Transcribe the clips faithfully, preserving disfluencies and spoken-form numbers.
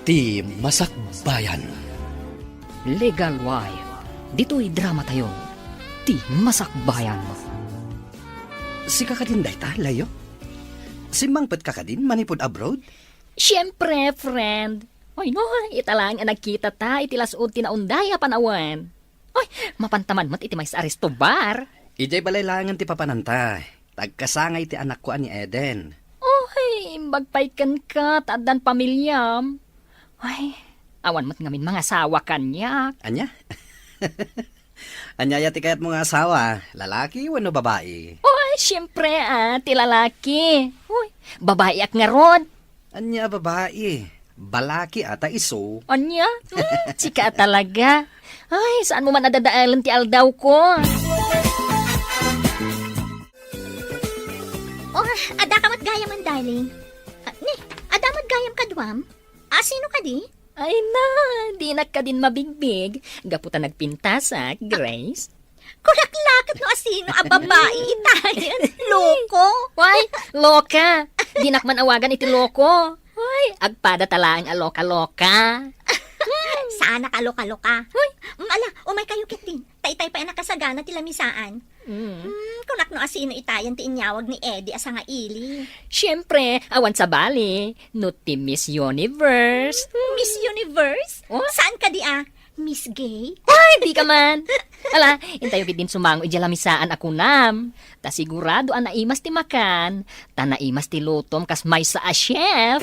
Ti Masakbayan. Legal Wife. Ditoy dramatayo, Ti Masakbayan. Sika kadin dayta, Leo? Simmangpetka kadin manipud abroad? Siempre, friend. Oy, no, ita laeng a nagkitata iti las-ud ti naunday a panawen. Oy, mapanta man met iti maysa a resto bar. Idiay balay laengen ti papananta. Tagkasangay ti anakko a ni Eden. Oy, imbag pay kenka ta addan pamiliam. Ay, awan met ngamin mangasawa kaniak. Ania? Ania aya ti kayatmo nga asawa? Lalaki wenno babai? Oy, siempre, ah, ti lalaki. Oy, babaiak ngarud. Ania a babai? Balaki ata isu. Ania? Hmm, sika a talaga. Ay, saanmo man a dadaelen ti aldawko. Oh, adda ka met gayam, darling. Ah, ni, adda met gayam kaduam? Asino kadi? Ay na, dinak kadin mabigbig. Gapu ta nagpintasak, Grace. Kunak la ket no asino a babai itayen. Loko. Why? Loka. Dinak man awagan iti loko. Why? Agpada ta laeng a loka-loka. Saanak a loka-loka. Hoy. Mm, ala, umay kayo ketdin. Ta itay pay a nakasagana ti lamisaan. Mm. Hmm, kunak no asino itayen ti inyawag ni Eddie a sangaili. Siempre, awan sabali, no ti Miss Universe. Miss Universe? Oh? Saan kadi a? Miss Gay? Ay, dika man! Ala, intayo ketdin sumango idiay lamisaan a kunam. Ta sigurado a naimas ti makan, ta naimas ti lutom kas maysa a chef.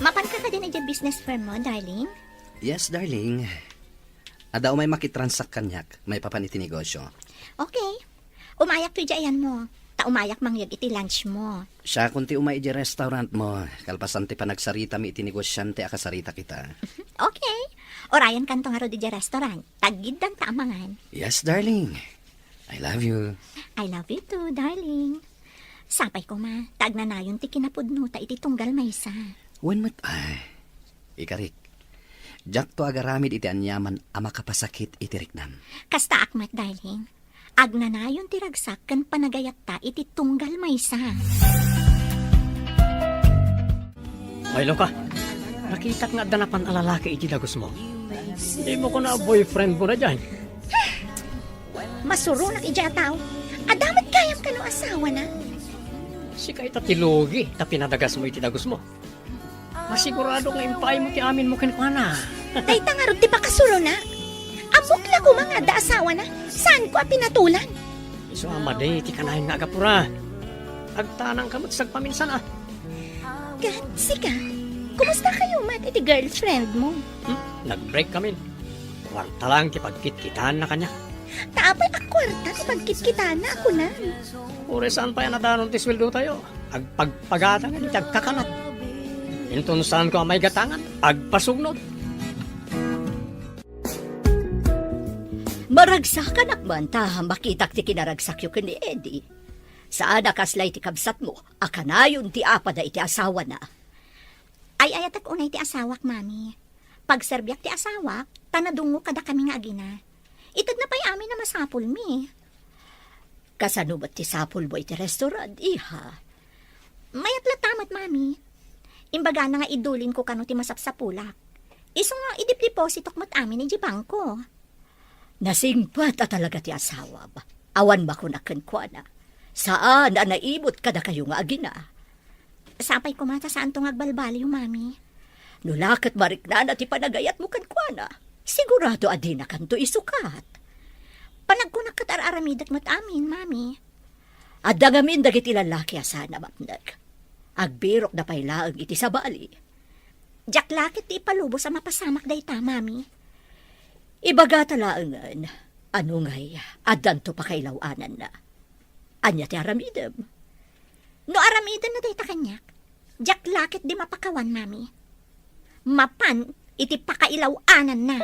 Mapanka kadin idiay business firm mo, darling? Yes, darling. Adda umay makitransak kaniak maipapan iti negosyo. Okay. Umayak toy idiay ayanmo. Ta umayak mangyeg iti lunch mo. Siakon ti umay idiay restaurant mo, kalpasan ti panagsaritami iti negosiante a kasarita kita. Okay. Urayankanto ngarud idiay restaurant. Taggiddanta a mangan. Yes, darling. I love you. I love you too, darling. Sapay koma, ta agnanayon ti kinapudnota iti tunggal maysa. Wen met, ay, ikarik. Diakto agaramid iti aniaman a makapasakit iti riknam. Kastaak met, darling. Agnanayon ti ragsak ken panagayatta iti tunggal maysa. Ay, Loka, nakitak nga adda napan a lalaki iti dagusmo. Dimo kuna a boyfriend mo na diay. Masuronak idiay a tao. Adda met gayam kano asawana? Sika ita ti lugi ta pinadagasmo iti dagusmo. Masigurado nga impaaymo ti aminmo kenkuana. Dayta ngarud ti pakasuronak. Ammok la koma nga adda asawana, saanko a pinatolan. Isu a madi ti kanayon nga agapura. Agtanangka met sagpaminsan a. Ket sika, kumusta kayo met iti girlfriend mo? Hmm? Nag-break kamin. Kuarta lang ti pagkitkitaanna kaniak. Ta apay a kuarta ti pagkitkitaanna a kunam? Uray saan pay a nadanon ti sueldotayo. Agpagpagatangan iti agkakanat. Inton saanko a maigatangan, agpasugnod. Maragsakanak man ta makitak ti kinaragsakyo ken ni Eddie. Saan a kasla iti kabsatmo a kanayon ti apada iti asawana. Ay-ayatek unay ti asawak, Mami. Pagserbiak ti asawak, ta nadungngog kadakami nga agina. Itedna pay amin a masapulmi. Kasano met ti sapulmo iti restaurant, iha? Mayat latta met, Mami. Imbagana nga idulinko kano ti masapsapulak. Isu nga idipdepositok met amin idiay bangko. Nasingpet a talaga ti asawam. Awan makunak kenkuana. Saan a naimut kadakayo nga agina. Sapay koma ta saanto nga agbalbaliw, Mami. No la ket mariknana ti panagayatmo kenkuana, sigurado a dinakanto isukat. Panagkunak ket ar-aramidek met amin, Mami. Adda ngamin dagiti lallaki a saan a mapnek. Agbirokda pay laeng iti sabali. Diak la ket ti ipalubos a mapasamak dayta, Mami. Ibagata laengen, ano ngay, addanto pakailaw-ananna. Ania ti aramidem? No aramidenna dayta kaniak, diak la ketdi mapakawan, Mami. Mapan iti pakailaw-ananna.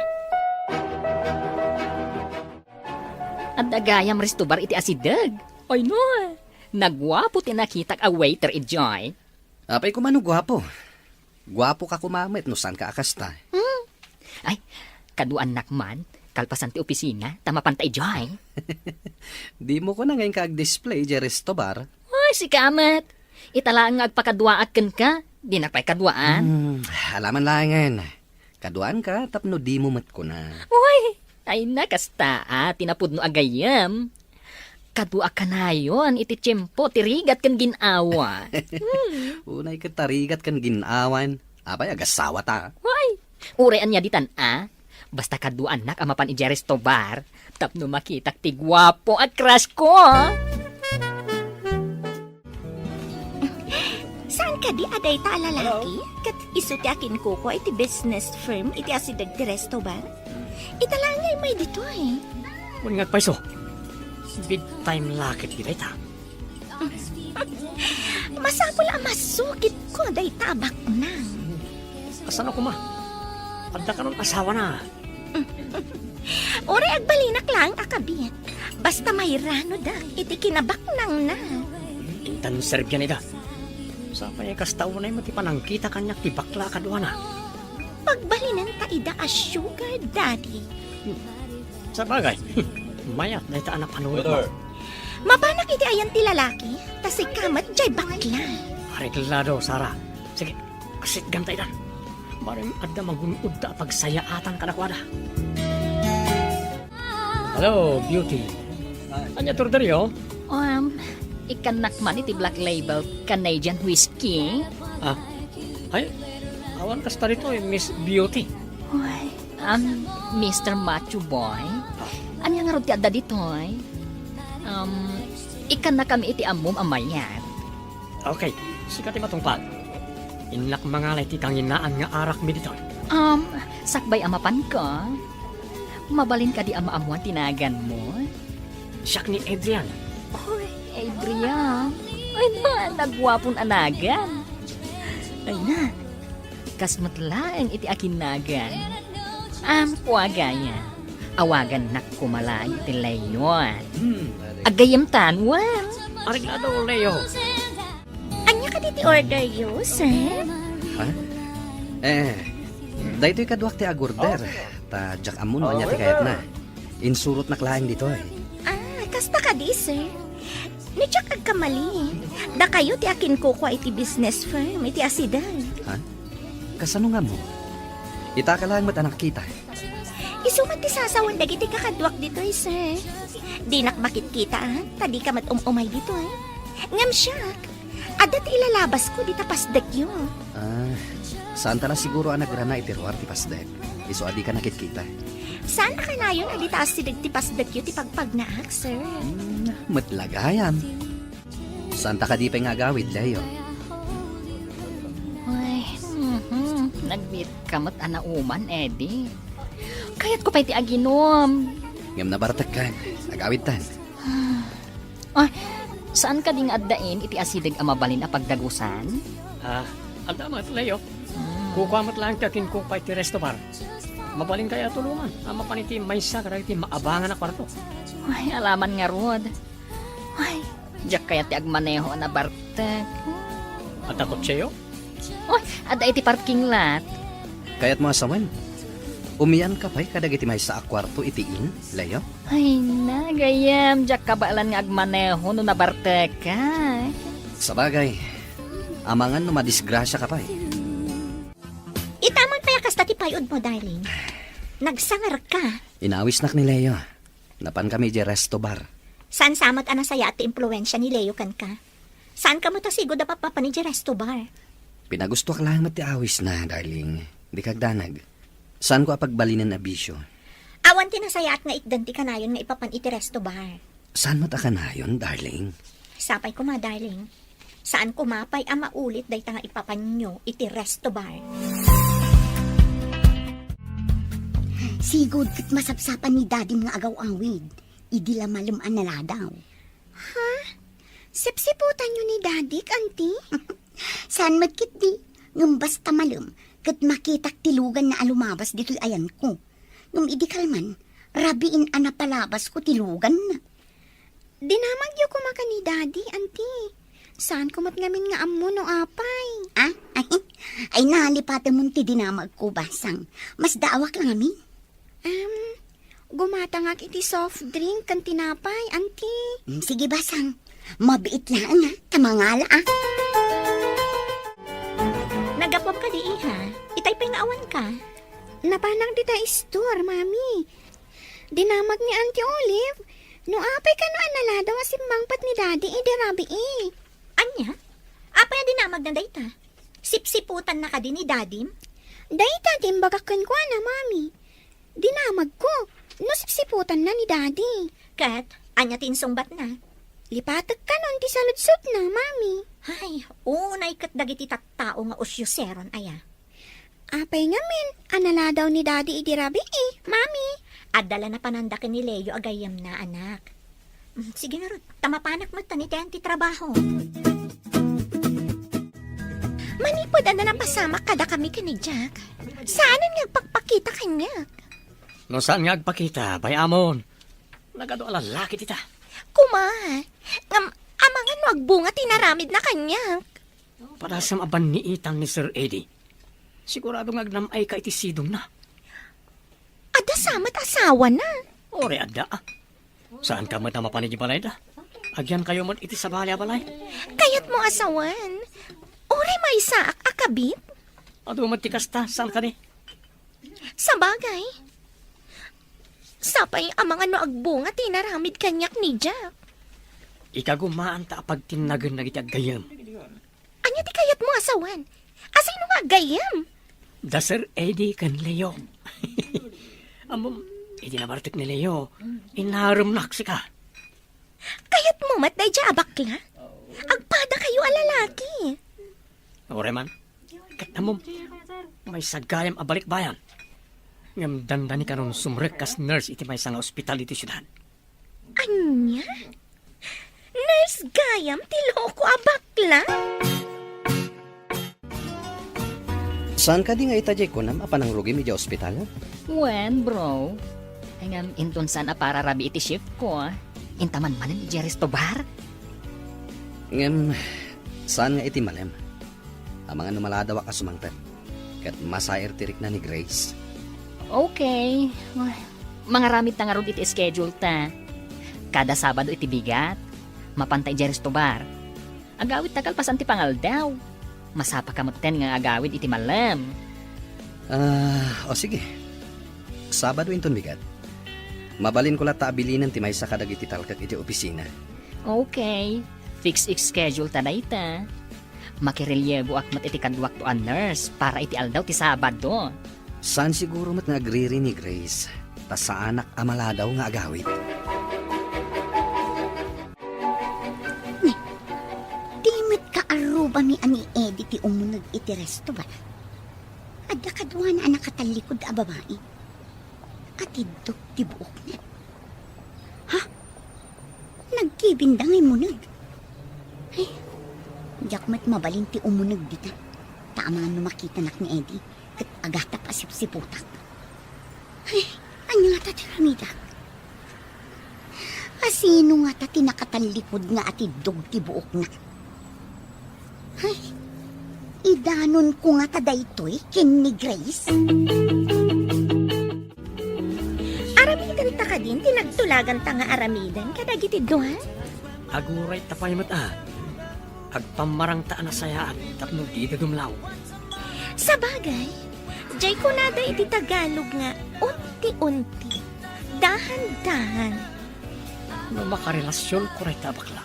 Adda gayam resto bar iti asideg. Ay, no. Naguapo ti nakitak a waiter idiay. Apay koma no guapo. Guapoka koma met no saanka a kasta. Hmm. Ay, kaduanak man, kalpasan ti opisina, ta mapanta idiay. Dimo kuna nga inka ag-display idiay resto bar? Ay, sika met. Ita laeng nga agpakaduaak kenka, dinak pay kaduaan. Hmm, alaman laengen. Kaduaanka tapno dimo met kuna. Uy, ay na, kasta a, ti napudno a gayyem. Kaduak kanayon iti tiempo ti rigat ken gin-awa. Hmm. Unay ket ta rigat ken gin-awan. Apay, agasawata? Uy, uray ania ditan a? Basta kaduaannak a mapan idiay resto bar tapno makitak ti guapo a crush ko. Saan kadi a dayta a lalaki? Hello? Ket isu ti akinkukua iti business firm iti asideg ti resto bar? Ita laeng nga immay ditoy. Wen nga agpayso. Big time la ket dayta. Masapul a masukitko dayta a baknang. Kasano koma? Adda kanon asawana? Uray agbalinak laeng a kabit. Basta mairanodak iti kinabaknangna. Intan serbian ida. Sapay kasta unay met ti panangkita kaniak ti bakla a kaduana. Pagbalinenta ida a sugar daddy. Sabagay, mayat dayta a napanunotka. Mapanak iti ayan ti lalaki, ta sika met jay bakla. Areglado, Sara. Sige, asitganta ida. Barem adda magun-odta a pagsayaatan kadakuada. Hello, beauty. Ania ti orderyo? Um, ikkannak man iti Black Label Canadian Whiskey. Ah, ay, awan kasta ditoy, Miss Beauty. Uy, um, Mister Macho Boy, ania ngarud ti adda ditoy? Um, ikkannakami iti ammom a mayat. Okay, sika ti matungpal. Innak mangala iti kanginaan nga arakmi ditoy. Um, sakbay a mapanka, mabalin kadi a maammuan ti naganmo? Siak ni Adrian. Oy, Adrian. Ay, na, naguapon a nagan. Ay na, kas met laeng iti akinnagan. Ampo a gayam. Awagannak koma laeng ti Leon. Hmm. Aggayemtan, wen. Areglado, Leo. Ania kadi ti orderyo, sir? Ha? Eh, daytoy kaduak ti agorder. Ta diak ammo no ania ti kayatna. Insurotnak laeng ditoy. Ah, kasta kadi, sir? No diak agkamali, dakayo ti akinkukua iti business firm iti asideg. Ha? Kasano nga ammo? Itaka laeng met a nakakita. Isu met ti sasawen dagiti kakaduak ditoy, sir. Dinak makitkita, ah, ta dika met um-umay ditoy. Ngem siak, adda ti ilalabasko dita pasdekyo. Ah, saanta la siguro a nagrana iti ruar ti pasdek. Isu a dika nakitkita. Saan a kanayon a dita asideg ti pasdekyo ti pagpagnaak, sir? Hmm, met la gayam. Saanta kadi pay nga agawid, Leo? Ay, mhm, nagbiitka met a nauman, Eddie. Kayatko pay ti aginom. Ngem nabartekkan. Agawidtan. Ay, saan kadi nga addain iti asideg a mabalin a pagdagusan? Ah, adda met, Leo. Hmm. Kukua met laeng ti akinkukua iti resto bar. Mabalin kaya a tulongan a mapan iti maysa kadagiti maabangan a kuarto. Ay, alaman ngarud. Ay, diak kayat ti agmaneho a nabartek. Adda kotseyo? Oy, adda iti parking lot. Kayatmo a sawen? Umianka pay kadagiti maysa a kuarto iti inn, Leo? Ay na, gayyem, diak kabaelan nga agmaneho no nabartekka. Sabagay, amangan no madisgrasiaka pay. Ita man pay a kasta ti payudmo, darling. Nagsangarka. Inawisnak ni Leo. Napankami idiay resto bar. Saan sa met a nasayaat ti impluensia ni Leo kenka? Saanka met a sigud a mapmapan idiay resto bar? Pinagustoak laeng met ti awisna, darling. Dika agdanag. Saanko a pagbalinen a bisio. Awan ti nasayaat nga itdan ti kanayon nga ipapan iti resto bar. Saan met a kanayon, darling? Sapay koma, darling. Saan koma pay a maulit dayta nga ipapanyo iti resto bar. Sigud ket masapsapan ni Dadim nga agaw-awid idi la malem a naladaw. Ha? Sipsiputanyo ni Dadik, Auntie? Saan met ketdi, ngem basta malem, ket makitak ti luganna a lumabas ditoy ayanko. Ngem idi kalman, rabiin a napalabasko ti luganna. Dinamagyo koma ken ni Daddy, Auntie. Saanko met ngamin nga ammo no apay. Ah? Ay, nalipatemon ti dinamagko, Basang. Masdaawak la ngamin. Em, gumatangak iti soft drink ken tinapay, Auntie. Mm, sige, Basang. Mabiit laeng, ha? Ta mangala, ah. Naggapuam kadi, iha? Itay pay nga awan ka. Napanak dita store, Mami. Dinamag ni Auntie Olive, no apay kano a naladaw a simmangpet ni Daddy idi rabii. Ania? Apay a dinamagna dayta? Sipsiputanna kadi ni Dadim? Dayta ti imbagak kenkuana, Mami. Dinamagko no sipsiputanna ni Daddy. Ket ania ti insungbatna? Lipatek kanon ti saludsodna, Mami. Ay, unay ket dagiti tattao nga usyoseron aya. Apay ngamin a naladaw ni Daddy idi rabii, Mami? Adda la napananda ken ni Leo a gayyemna, anak. Mm, sige ngarud, ta mapanak met ta ni ti trabaho. Manipud adda napasamak kadakami ken ni Jack, saanen nga agpakpakita kaniak. No saan nga agpakita, bay-amon. Nagadu a lalaki dita. Kuma, ngem amangan no agbunga ti inaramidna kaniak. Padasem a banniitan ni Sir Eddie. Sigurado nga agnam-ayka iti sidongna. Adda sa met asawana. Uray adda, ah. Saanka met a mapan idiay balayda? Agyankayo met iti sabali a balay. Kayatmo a sawen? Uray maysaak a kabit? Adu met ti kasta, saan kadi? Sabagay. Sapay amangan no agbunga ti inaramid kaniak ni Jack. Ikagumaanta a pagtinnagen dagiti aggayyem. Ania ti kayatmo a sawen? Asino nga aggayyem? Da Sir Eddie ken Leo. Ammom, idi nabartek ni Leo, inaremnak sika. Kayatmo met daydiay a bakla? Agpadakayo a lalaki. Uray man, ket ammom, maysa gayam a balikbayan. Ngem dandani kanon sumrek kas nurse iti maysa nga ospital iti siudad. Ania? Nurse gayam ti loko a bakla? Saan kadi nga ita diay kunam a panangrugim idiay ospital? Wen, bro. Ngem inton saan a pararabii iti shift ko, inta man manen idiay resto bar? Ngem saan nga iti malem? Amangan no maladawak a sumangpet, ket masair ti rikna ni Grace. Okay. Mangaramid ta ngarud iti schedule ta. Kada Sabado iti bigat, mapanta idiay resto bar. Agawid ta kalpasan ti pangaldaw. Masapaka metten nga agawid iti malem. Ah, o sige. Sabado inton bigat. Mabalinko latta a bilinen ti maysa kadagiti talkek iti opisina. Okay. Fix schedule ta dayta. Makirelyeboak met iti kaduakto a nurse para iti aldaw ti Sabado. Saan siguro met nga agriri ni Grace, ta saanak a maladaw nga agawid. Ni, di met kaarrubami a ni Eddie ti umuneg iti resto, ba? Adda kaduana a nakatallikud a babai. Atiddog ti buokna. Ha? Nagkibinda nga immuneg. Ay, diak met mabalin ti umuneg dita. Ta amangan no makitanak ni Eddie, ket agatap a sipsiputak. Ay, ania ngata ti aramidak? Asino ngata ti nakatallikud nga atiddog ti buokna? Ay, idanonko ngata daytoy ken ni Grace? Aramidenta kadin ti nagtulaganta nga aramiden kadagiti dua? Aguray ta pay met a. Agpammarangta a nasayaat tapno dida dumlaw. Sabagay, diay kunada iti Tagalog nga unti-unti, dahan-dahan. No makarelasionko dayta a bakla,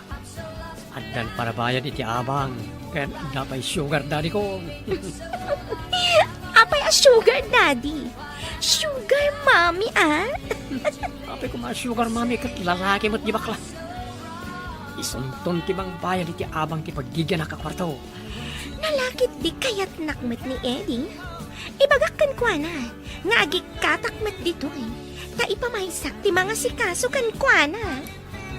addan parabayad iti abang, ken adda pay sugar daddy ko. Apay a sugar daddy? Sugar mommy, ah? Apay koma a sugar mommy ket lalaki met di bakla. Isunton ti mangbayad iti abang ti paggigianak a kuarto. Nalakit di kayatnak met ni Eddie. Ibagak kenkuana nga agikkatak met ditoy, ta ipamaysak ti mangasikaso kenkuana.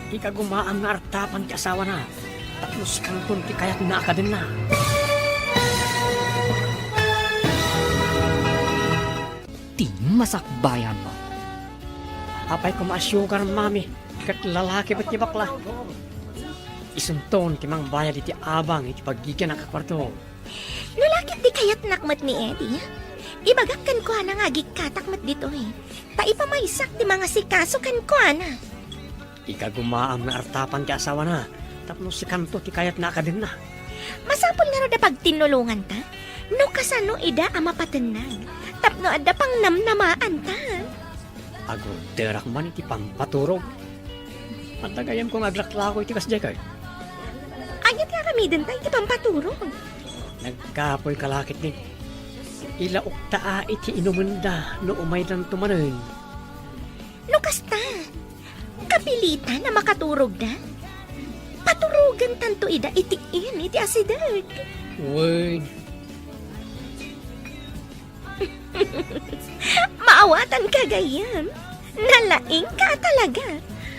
Ikagumaam nga artapan ti asawana, tapno sikanton ti kayatna a kadenna. Ti masakbayan. Apay koma a sugar mommy, ket lalaki met ti bakla. Isunton ti mangbayad iti abang iti paggigianak a kuarto. Nalakit di kayatnak met ni Eddie, ibagak kenkuana nga agikkatak met ditoy, ta ipamaysak ti mangasikaso kenkuana. Ikagumaam nga artapan ti asawana, Tapno sikanto ti kayatna a kadenna. Masapul ngarud a pagtinnulonganta no kasano ida a mapatennag tapno adda pangnamnamaanta. Agurderak man iti pampaturog. Adda gayyemko nga aglaklako iti kasdiay kay. Ania ti aramidenta iti pampaturog? Nagkapoy ka lakit ni. Ilaokta a iti inumenda no umaydanto manen. No kasta, kapilitan a makaturogda. Paturogentanto ida iti inn iti asideg. Wen. Maawatanka gayyem. Nalaingka a talaga.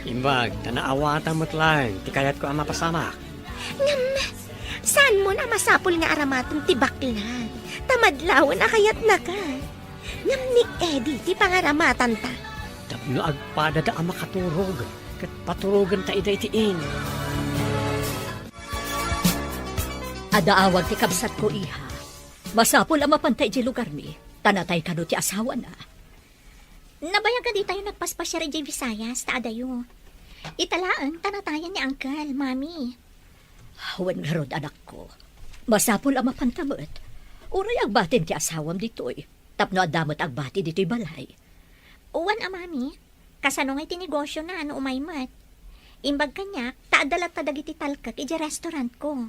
Imbag ta naawatan met laeng ti kayatko a mapasamak. Ngem, saanmon a masapul nga aramaten ti bakla ta madlawen a kayatnaka. Ngem ni Eddie ti pangaramatanta. Tapno agpadada a makaturog, ket paturogenta ida iti inn. Adda awag ti kabsatko, iha. Masapul a mapanta idiay lugarmi, ta natay kano ti asawana. Nabayag a ditayo nagpaspasiar idiay Visayas, ta adayo. Ita laeng ta natayen ni Uncle, Mami. Wen ngarud, anakko. Masapul a mapanta met. Uray agbatin ti asawam ditoy. Tapno adda met agbati ditoy balay. Wen a, Mami. Kasano ngay ti negosiona no umay met? Imbag kaniak, ta adda latta dagiti talkek idiay restaurantko.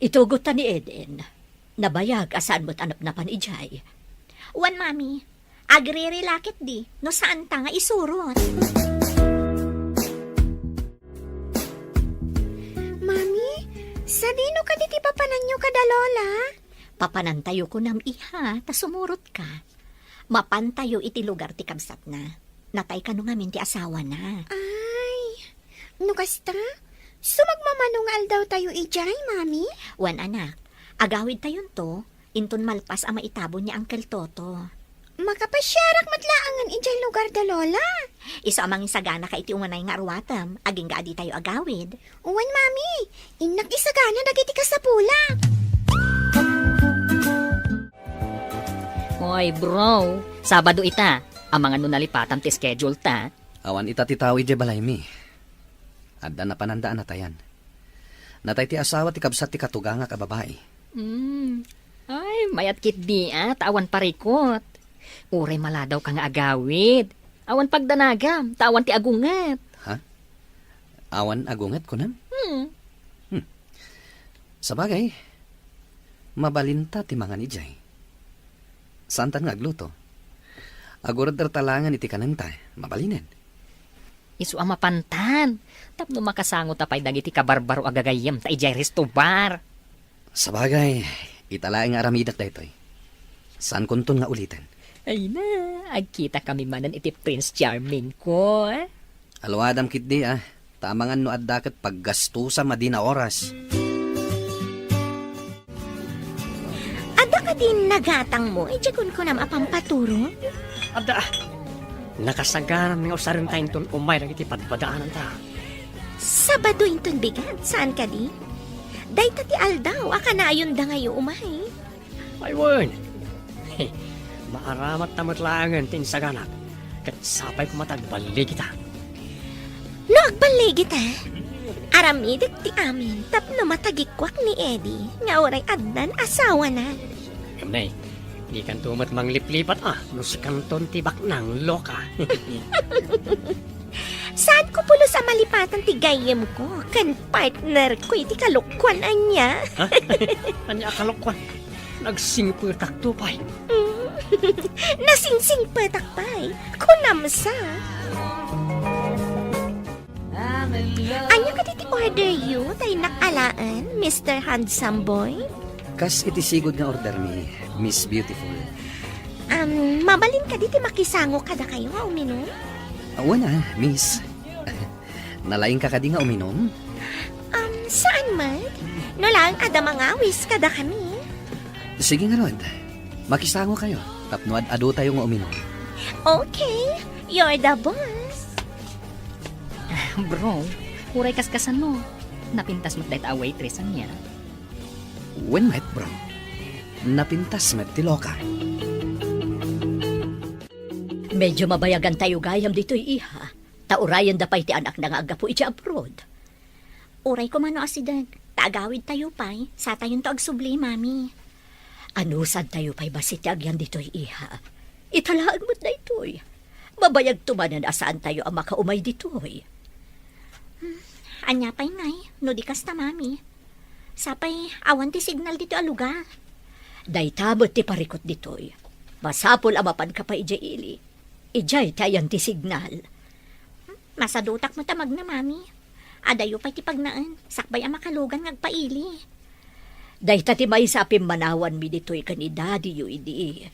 Itugotta ni Eden. Nabayag a saan met a napnapan idiay. Wen, Mami, agriri la ketdi no saanta nga isurot. Mami, sadino kadi ti papananyo kada Lola? Papanantayo kunam, iha, ta sumurotka. Mapantayo iti lugar ti kabsatna. Natay kano ngamin ti asawana. Ay, no kasta, sumagmamano nga aldawtayo idiay, Mami? Wen, anak, agawidtayonto, inton malpas a maitabon ni Uncle Toto. Makapasiarak met laengen idiay lugar da Lola. Isu a mangisaganaka iti umanay nga aruatem, agingga a ditayo agawid. Wen, Mami, innak isagana dagiti kasapulak. Oy, bro, Sabado ita. Amangan no nalipatam ti schedule ta. Awan ita ti tao idiay balaymi. Adda napananda a natayan. Natay ti asawa ti kabsat ti katugangak a babai. Hmm. Ay, mayat ketdi a, ta awan parikut. Uray maladawka nga agawid. Awan pagdanagam, ta awan ti agunget. Ha? Awan agunget, kunam? Hmm. Hmm. Sabagay, mabalinta ti mangan idiay. Saantan nga agluto. Agurder ta laengen iti kanenta, mabalinen. Isu a mapantan, tapno makasangota pay dagiti kabarbaro a gagayyemta idiay resto bar. Sabagay, ita laeng nga aramidek daytoy. Saankonton nga uliten. Ay na, agkitakami manen iti Prince Charming ko, eh. Aluadam ketdi, ah. Ta amangan no adda ket paggastusam a dina oras. Adda kadi nagatangmo idiay kunkunam a pampaturog? Adda. Nakasagaran nga usarenta inton umay dagiti padpadaananta. Sabado inton bigat, saan kadi? Dayta ti aldaw a kanayonda nga umay. Ay, wen. Maaramatta met laengen ti insaganak, ket sapay koma ta agballigita. No agballigita, aramidek ti amin tapno matagikuak ni Eddie nga uray addan asawana. Ngem nay, dikanto met mangliplipat a no sikanton ti baknang loka. Saanko pulos a malipatan ti gayyemko ken partnerko iti kalokuan ania? Ha? Ania a kalokuan? Nagsingpetakto pay. Mm. Nasingsingpetak pay. Kunam sa. Ania kadi ti orderyo ta innak alaen, Mister Handsome Boy? Kas iti sigud nga ordermi, Miss Beautiful. Um, mabalin kadi ti makisango kadakayo nga uminum? Awan a, Miss. Nalaingka kadi nga uminum? Um, saan met? No laeng adda mangawis kadakami. Sige ngarud. Makisangokayo tapno ad-adotayo nga uminum. Okay, you're the boss. Bro, uray kaskasano. Napintas met dayta a waitress ania? Wen met, bro. Napintas met ti loka. Medyo mabayagantayo gayam ditoy, iha. Ta urayenda pay ti anakna nga aggapu idiay abroad. Uray koma no asideg, ta agawidtayo pay, satayonto agsubli, Mami. Anusadtayo pay bassit ti agyan ditoy, iha? Ita laeng met daytoy. Mabayagto manen a saantayo a makaumay ditoy. Hmm, ania pay ngay, no di kasta, Mami? Sapay, awan ti signal ditoy a lugar. Dayta met ti parikut ditoy. Masapul a mapanka pay idiay ili. Idiay ti ayan ti signal. Masadutak met a magna, Mami. Adayo pay ti pagnaen, sakbay a makalugan nga agpaili. Dayta ti maysa a pimmanawanmi ditoy ken ni Daddy-yo idi.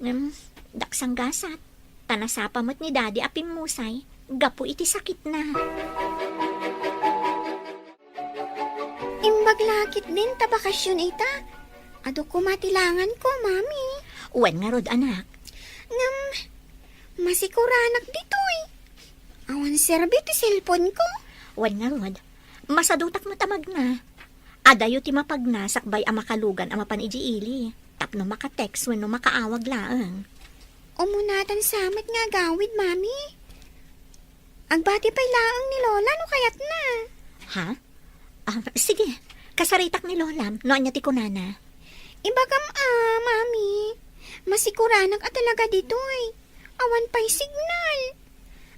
Ngem, daksanggasat, ta nasapa met ni Daddy a pimmusay gapu iti sakitna. Imbag la ketdin ta bakasion ita. Adu koma ti langanko, Mami. Wen ngarud, anak. Ngem, masikuranak ditoy. Awan serbi ti cellphone-ko. Wen ngarud, masadutak met a magna. Adayo ti mapagna sakbay a makalugan a mapan idiay ili. Tapno maka-text wenno makaawag laeng. Umunatan sa met nga agawid, Mami. Agbati pay laeng ni Lola no kayatna. Ha? Ah, sige, kasaritak ni Lolam no ania ti kunana. Ibagam a, Mami, masikuranak a talaga ditoy. Awan pay signal.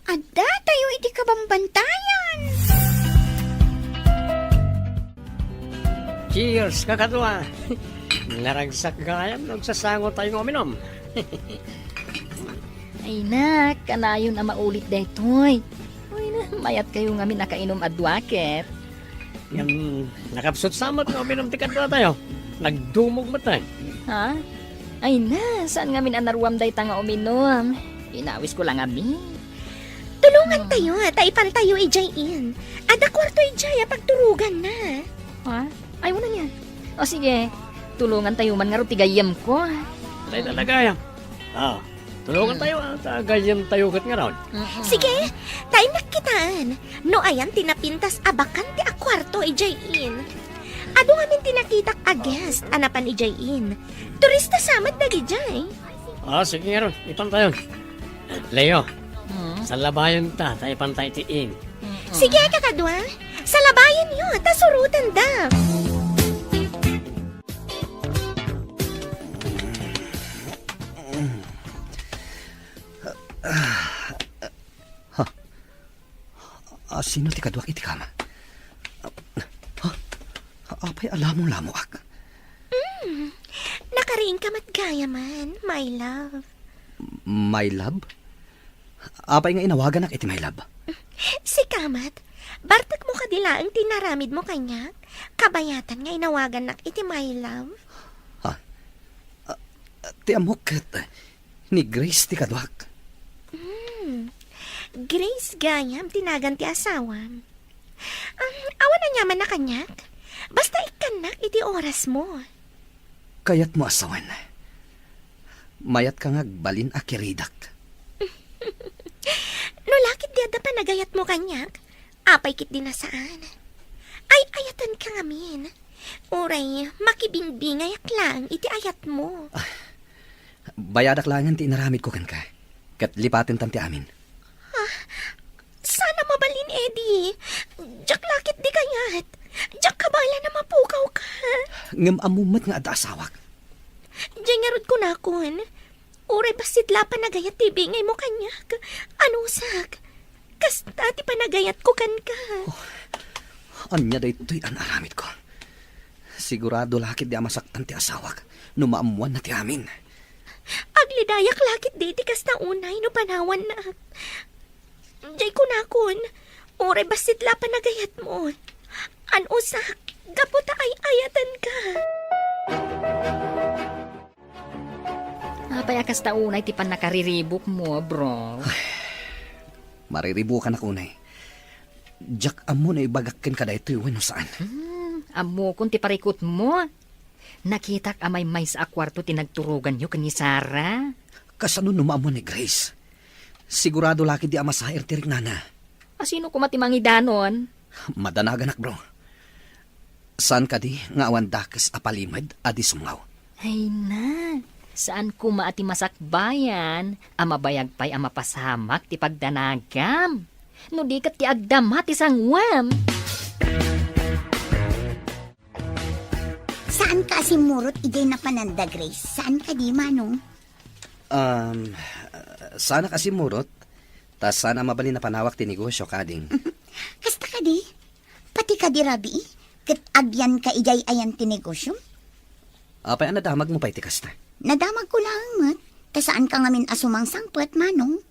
Addatayo iti kabambantayan. Cheers, kakadua! Naragsak gayam no agsasangotayo nga uminom. Ay, nak, kanayon a maulit daytoy. Ay, na, mayatkayo ngamin a kainom a dua ket. Ngem, nakapsut sa met nga uminom ti kaduatayo. Nagdumog met, ay. Ha? Ay na, saan ngamin a naruam dayta nga uminom? Inawisko la ngamin. Tulongantayo, hmm, ta ipantayo idiay inn. Adda kuarto idiay a pagturoganna. Ha? Ay, wala niya. O sige, tulongantayo man ngarud ti gayyemko. Tay talaga, ya. Ah, tulongantayo, ah, ta gayyemtayo ket ngarud. Mm-mm. Sige, ta innak kitaan. No ayan ti napintas a bakante a kuarto idiay inn. Adu ngamin ti nakitak a guest a napan idiay inn. Turista sa met dagidiay. Ah, sige ngarud, ipantayon. Leo, hmm? Salabayonta, ta ipanta iti inn. Mm-mm. Sige, kakadua. Salabayonyo, ta surotenda. Ha? A, sino ti kaduak iti kama? Ha? Apay a lamolamoak? Mm, nakariingka met gayamen, my love. My love? Apay nga inawaganak iti my love? Sika met, bartekmo kadi laeng ti inaramidmo kaniak? Kabayatan nga inawagannak iti my love? Ha? A, ti ammok ket ni Grace ti kaduak. Hmm. Grace gayam ti nagan ti asawam. Um, awan aniaman a kaniak. Basta ikkannak iti orasmo. Kayatmo a sawen. Mayatka nga agbalin a kiridak. No la ketdi adda panagayatmo kaniak, apay ketdi a saan? Ay-ayatenka ngamin. Uray, makibingbingayak laeng iti ayatmo. Ah, bayadak laengen ti inaramidko kenka, ket lipatentan ti amin. Ah, saan a mabalin, Eddie. Diak la ketdi kayat. Diak kabaelan a mapukawka. Ngem ammom met nga adda asawak. Diay ngarud kunakon, uray bassit la panagayat ti ibingaymo kaniak, anusak. Kasta ti panagayatko kenka. Oh, ania daytoy a naaramidko? Sigurado la ketdi a masaktan ti asawak no maammoanna ti amin. Aglidayak la ketdi iti kasta unay no panawannak. Diay kunakon, uray bassit la panagayatmo. Anusak, gapu ta ay-ayatenka. Apay a kasta unay ti pannakariribukmo, bro? Mariribukanak unay. Diak ammo no ibagak kenka daytoy wenno saan. Hmm, ammokon ti parikutmo. Nakitak a maymaysa a kuarto ti nagturoganyo ken ni Sarah. Kasano no maammoan ni Grace? Sigurado la ketdi a masair ti riknana. A, sino koma ti mangidanon? Madanaganak, bro. Saan kadi nga awan dakes a palimed a di sumngaw? Ay na, saan koma a ti masakbayan a mabayag pay a mapasamak ti pagdanagam. No di ket ti agdama ti sanguem. Saan ka a simmurot idiay napananda, Grace? Saan ka di, Manong? Um, saanak a simmurot, ta saan a mabalin a panawak ti negosio, kading. Kasta kadi? Pati kadi rabii, ket agyanka idiay ayan ti negosio? Apay a nadamagmo pay ti kasta? Nadamagko laeng met, ta saan ka ngamin a sumangsangpet, Manong.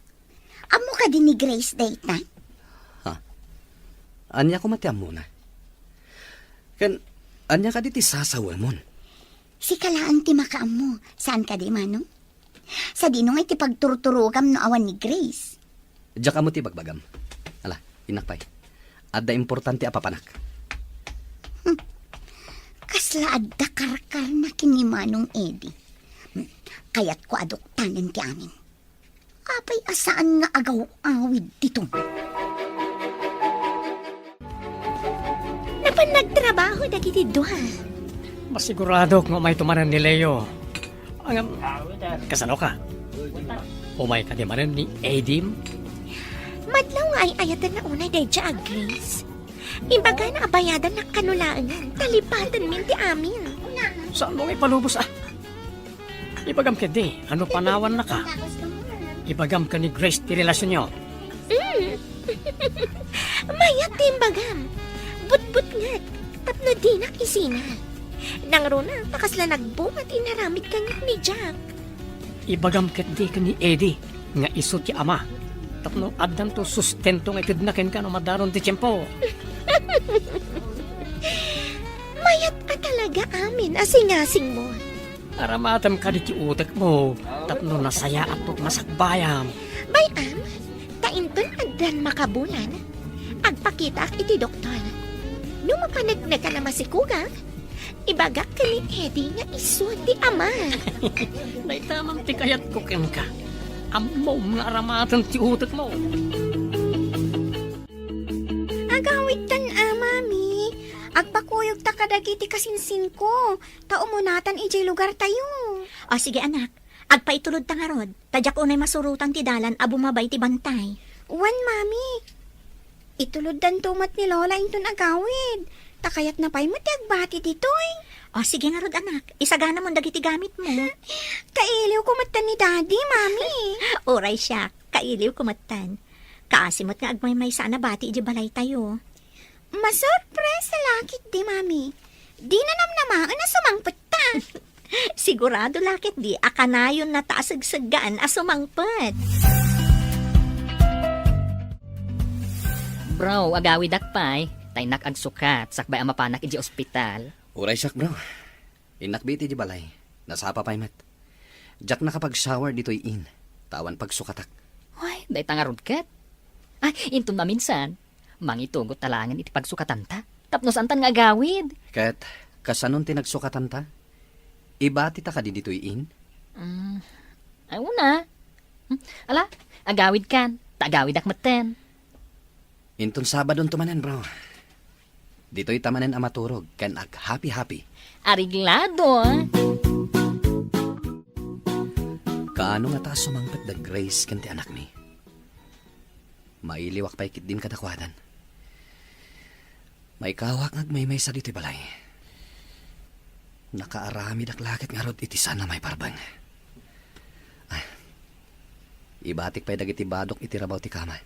Ammo kadi ni Grace dayta? Ha? Ania koma ti ammona? Ken ania kadi ti sasawemon? Sika laeng ti makaammo, saan kadi, Manong? Sadino ngay ti pagturturogam no awan ni Grace? Diak ammo ti ibagbagam. Ala, innak pay. Adda importante a papanak. Hmm. Kasla adda karkarna ken ni Manong Eddie. Hmm. Kayatko a duktanen ti amin. Apay a saan nga agaw-awid ditoy? Napan nagtrabaho dagiti dua. Masiguradok nga umayto manen ni Leo. Ngem, kasano ka? Umay kadi manen ni Edim? Madlaw nga ay-ayatenna unay daydiay a Grace. Ibagana a bayadannak kano laengen, ta lipatenmin ti amin. Saanmo nga ipalubos, a? Ibagam ketdi, no panawannaka. Ibagam ken ni Grace ti relasionyo. Mm. Mayat ti imbagam. Butbutnget, tapno dinak isina. Nangruna, ta kasla nagbunga ti inaramid kaniak ni Jack. Ibagam ketdi ken ni Eddie nga isu ti ama, tapno addanto sustento nga itedna kenka no madaron ti tiempo. Mayat a talaga amin a singasingmo. Aramatem kadi ti utekmo, tapno nasayaatto ti masakbayam. Bay-am, ta inton addan makabulan, agpakitaak iti doktor. No mapaneknekan a masikogak, ibagak ken ni Eddie nga isu ti ama. Dayta man ti kayatko kenka. Ammom nga aramaten ti utekmo. Agawidtan a, Mami. Agpakuyogta kadagiti kasinsinko, ta umunatan idiay lugartayo. O, sige, anak. Agpaitulodta ngarud, ta diak unay masurotan ti dalan a bumaba iti bantay. Wen, Mami. Ituloddanto met ni Lola inton agawid, ta kayatna pay met ti agbati ditoy. O, sige ngarud, anak. Isaganamon dagiti gamitmo. Kailiwko metten ni Daddy, Mami. Uray siak, kailiwko metten. Kaasi met nga agmaymaysa a nabati idiay balaytayo. Masurpresa la ketdi, Mami. Dina namnamaen a sumangpetta. Sigurado la ketdi a kanayonnata a segseggaan a sumangpet. Bro, agawidak pay, ta innak agsukat sakbay a mapanak idiay ospital. Uray siak, bro. Innak iti balay. Nasapa pay met. Diak nakapag-shower ditoy inn, ta awan pagsukatak. Ay, dayta ngarud ket. Ay, inton maminsan, mangitugot ta laengen iti pagsukatanta, tapno saantan nga agawid. Ket, kasanon ti nagsukatanta? Ibatita kadi ditoy inn? Mm, ay, una. Hmm, ala, agawidkan, ta agawidak metten. Inton Sabadonto manen, bro. Ditoyta manen a maturog ken ag-happy-happy. Areglado, ah. Kaano ngata a sumangpet da Grace ken ti anakmi? Mailiwak pay ketdin kadakuadan. Maikawak nga agmaymaysa ditoy balay. Nakaaramidak la ket ngarud iti saan a maiparbeng. Ah, ibatik pay dagiti badok iti rabaw ti kama.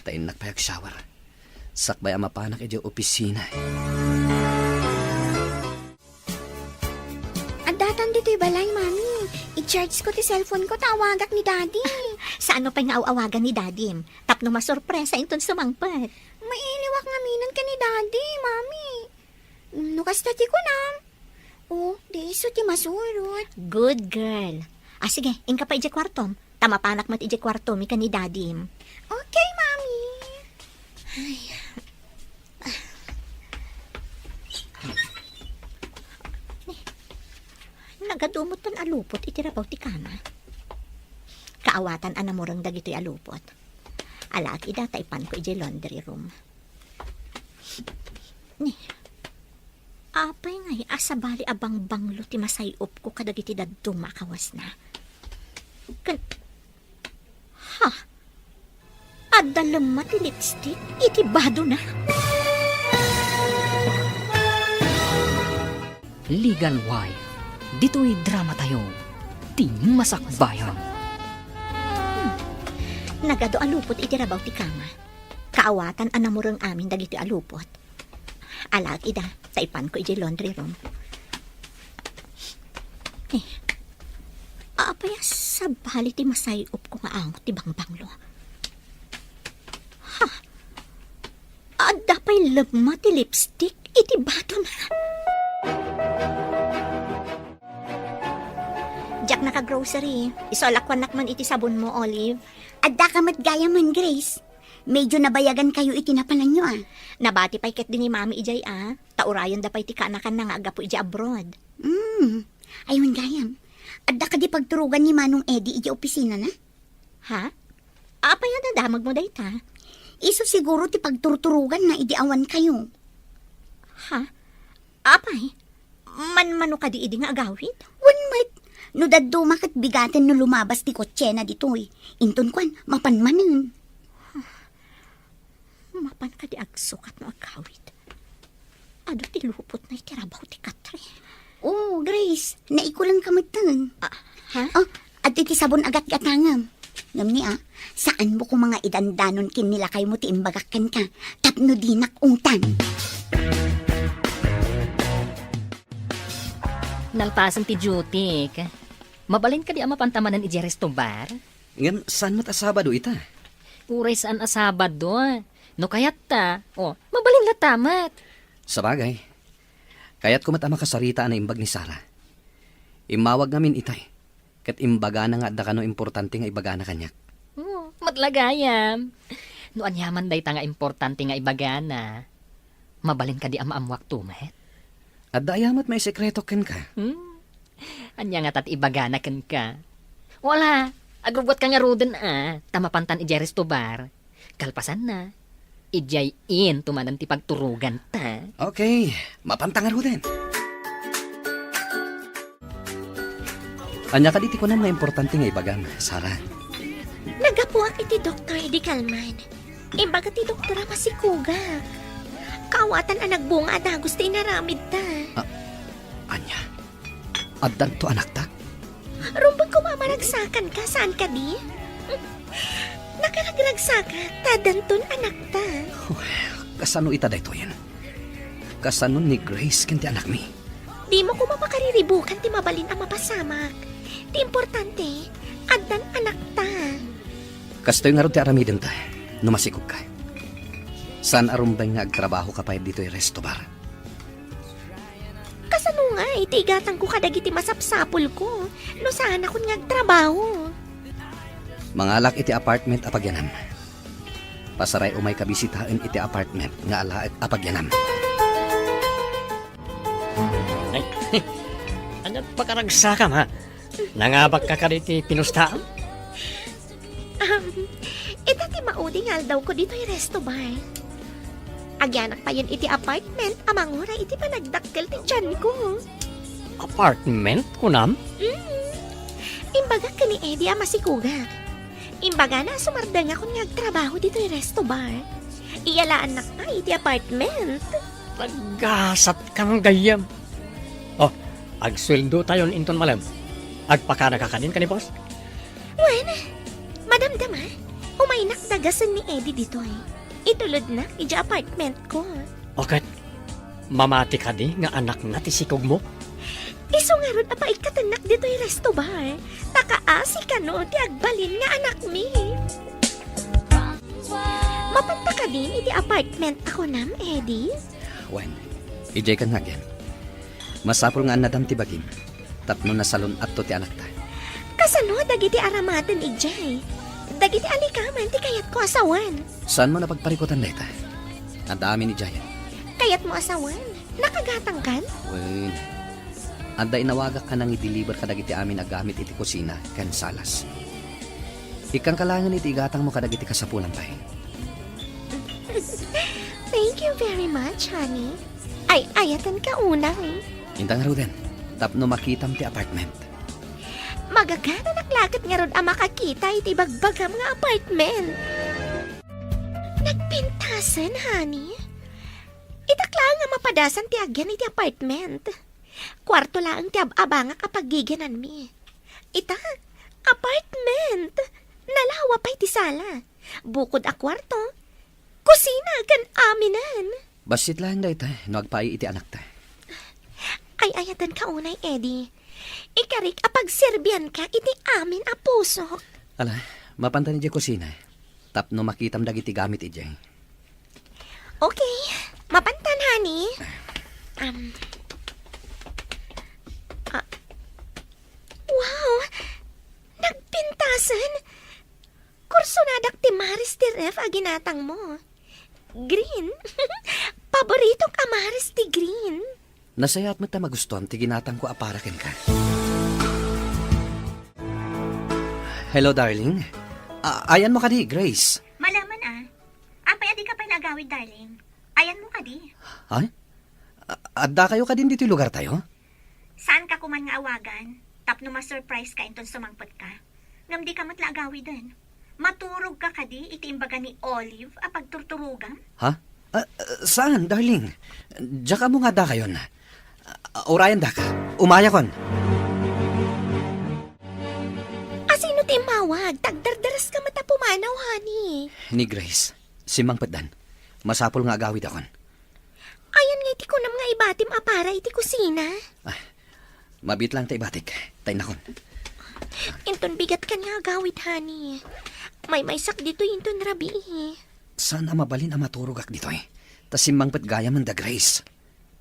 Ta innak pay ag-shower. Sakbay a mapanak idiay opisina. Addatan ditoy balay, Mami. I-charge ko ti cellphone ko ta awagak ni Daddy. Saanmo pay nga aw-awagan ni Dadim? Tapno masurpresa inton sumangpet. Mailiwak ngaminen ken ni Daddy, Mami. No kasta ti kunam. Oh, di isu ti masurot. Good girl. Ah, sige, inka pay idiay kuartom. Ta mapanak met idiay kuartomi ken ni Dadim. Okay, Mami. Ay. Nagadu metten a lupot iti rabaw ti kama. Kaawatan a namureng dagitoy a lupot. Alaak ida ta ipanko idiay laundry room. Ni, apay ngay a sabali a bangbanglo ti masay-opko kadagiti dadduma a kawasna? Ken, ha? Adda lemma ti lipstick iti badona. Legal Wife. Ditoy dramatayo, ti masakbayan. Hmm. Nagadu a lupot iti rabaw ti kama. Kaawatan a namureng amin dagiti a lupot. Alaek ida, ta ipanko idiay laundry room. Eh, apay a sabali ti masay-opko nga angot ti bangbanglo? Ha? Adda pay lemma ti lipstick iti badona. Diak naka-grocery. Isu a lakuannak man iti sabonmo, Olive. Addaka met gayam, Grace. Medyo nabayagankayo iti napalanyo, a. Nabati pay ketdi ni Mami idiay, a. Ta urayenda pay ti kaanakanna nga aggapu idiay abroad. Hmm. Ay, wen gayam. Adda kadi pagturogan ni Manong Eddie idiay opisinana? Ha? Apay a nadamagmo dayta? Isu siguro ti pagturturoganna idi awankayo. Ha? Apay, manmano kadi idi nga agawid? Wen met, no dadduma ket bigaten no lumabas ti kotsena ditoy. Inton kuan, mapan manen. Mapan kadi agsukat no agawid? Adu ti lupotna iti rabaw ti katre. Oh, Grace, naikulangka metten. Ah, ha? Oh, adtoy ti sabon a gatgatangam. Ngem ni, a, saanmo koma nga idandanon ken ni lakaymo ti imbagak kenka, tapno dinak ungtan. Nalpasen ti dutyk. Mabalin kadi a mapanta manen idiay resto bar? Ngem saan met a Sabado ita? Uray saan a Sabado. No kayatta, o, mabalin latta met. Sabagay, kayatko met a makasarita a naimbag ni Sarah. Immawag ngamin itay, ket imbagana nga adda kano importante nga ibagana kaniak. O, met la gayam. No aniaman dayta nga importante nga ibagana, mabalin kadi a maammuakto met? Adda aya met maisekretok kenka? Hmm. Ania ngata ti ibagana kenka? Wala, agrubbuatka ngaruden a, ta mapantan idiay resto bar. Kalpasanna, idiay into manen ti pagturoganta. Okay, mapanta ngaruden. Ania kadi ti kunam nga importante nga ibagam, Sarah? Naggapuak iti Doktor Eddie Kalman. Imbaga ti doktor a masikogak. Kaawatan a nagbunga a dagus ti inaramidta. Ah, ania? Addanto anakta? Rumbeng koma a maragsakanka, saan kadi? Nakaragragsakak ta addanton anakta. Well, kasano ita daytoyen? Kasano ni Grace ken ti anakmi? Dimo koma pakariribukan ti mabalin a mapasamak. Ti importante, addan anakta. Kastoy ngarud ti aramidenta, no masikogka. Saan a rumbeng nga agtrabahoka pay ditoy resto bar. Kasano ngay ti igatangko kadagiti masapsapulko no saanakon nga agtrabaho? Mangalak iti apartment a pagyanam. Pasaray umayka bisitaen iti apartment nga alaek a pagyanam. Ay, ania ti pakaragsakam, ha? Nangabakka kadi ti pinustaam? Um, ita ti maudi nga aldawko ditoy resto bar. Agyanak payen iti apartment a manguray iti panagdakkel ti tianko. Apartment, kunam? Mm. Imbagak ken ni Eddie a masikogak. Imbagana a sumardengakon nga agtrabaho ditoy resto bar. Iyalaannak pay iti apartment. Naggasatkam gayam. Oh, agsueldotayon inton malem. Agpakanaka kadin ken ni boss? Wen, madamdama, umaynak dagasen ni Eddie ditoy. Itulodnak idiay apartmentko. O ket, mamati kadi nga anakna ti sikogmo? Isu ngarud a paikkatennak ditoy resto bar, ta kaasi kano ti agbalin nga anakmi. Mapanta kadin iti apartment a kunam, Eddie? Wen, idiay kan nga agyan. Masapul nga annadam ti bagim, tapno nasalun-atto ti anakta. Kasano dagiti aramaten idiay? Dagiti alikamen ti kayatko a sawen. Saanmo a pagparikutan dayta? Adda amin idiayen. Kayatmo a sawen? Nakagatangkan? Wen, adda inawagak a nangideliver kadagiti amin a gamit iti kusina ken salas. Ikkanka laengen iti igatangmo kadagiti kasapulan pay. Thank you very much, honey. Ay, ayatenka unay. Inta ngaruden, tapno makitam ti apartment. Magagananak la ket ngarud a makakita iti bagbagam nga apartment. Nagpintasen, honey? Itak laeng a mapadasan ti agyan iti apartment. Kuarto laeng ti ab-abangak a paggigiananmi. Ita, apartment! Nalawa pay ti sala. Bukod a kuarto, kusina ken aminen. Bassit laeng dayta no agpaay iti anakta. Ay-ayatenka unay, Eddie. Ikarik a pagserbianka iti amin a pusok. Ala, mapantan idiay kusina. Tapno makitam dagiti gamit idiay. Okay, mapantan, honey. Um, ah, wow! Nagpintasen! Kursonadak ti maris ti ref a ginatangmo. Green? Paboritok a maris ti green. Nasayaat met ta magustuam ti ginatangko a para kenka. Hello, darling. A-, ayanmo kadi, Grace? Malaman a. Apay a dika pay naagawid, darling? Ayanmo kadi? Ha? A-, adda kayo kadin ditoy lugar tayo? Saanka koman nga awagan tapno ma-surprise ka inton sumangpet ka? Ngem dika met la agawiden. Maturog ka kadi iti imbaga ni Olive a pagturturogam? Ha? Ah, ah, saan, darling? Diak ammo nga adda kayon. Ah, urayan daka. Umayakon. Asino ti immawag? Tagdardaras ka met a pumanaw, honey. Ni Grace. Simmangpetdan. Masapul nga agawidakon. Ayan nga iti kunam nga ibatim a para iti kusina? Ah, mabiit lang ta ibatik. Ta innakon. Inton bigat kan nga agawid, honey. Maymaysak ditoy inton rabii. Saan a mabalin a maturogak ditoy? Ta simmangpet gayamen da Grace.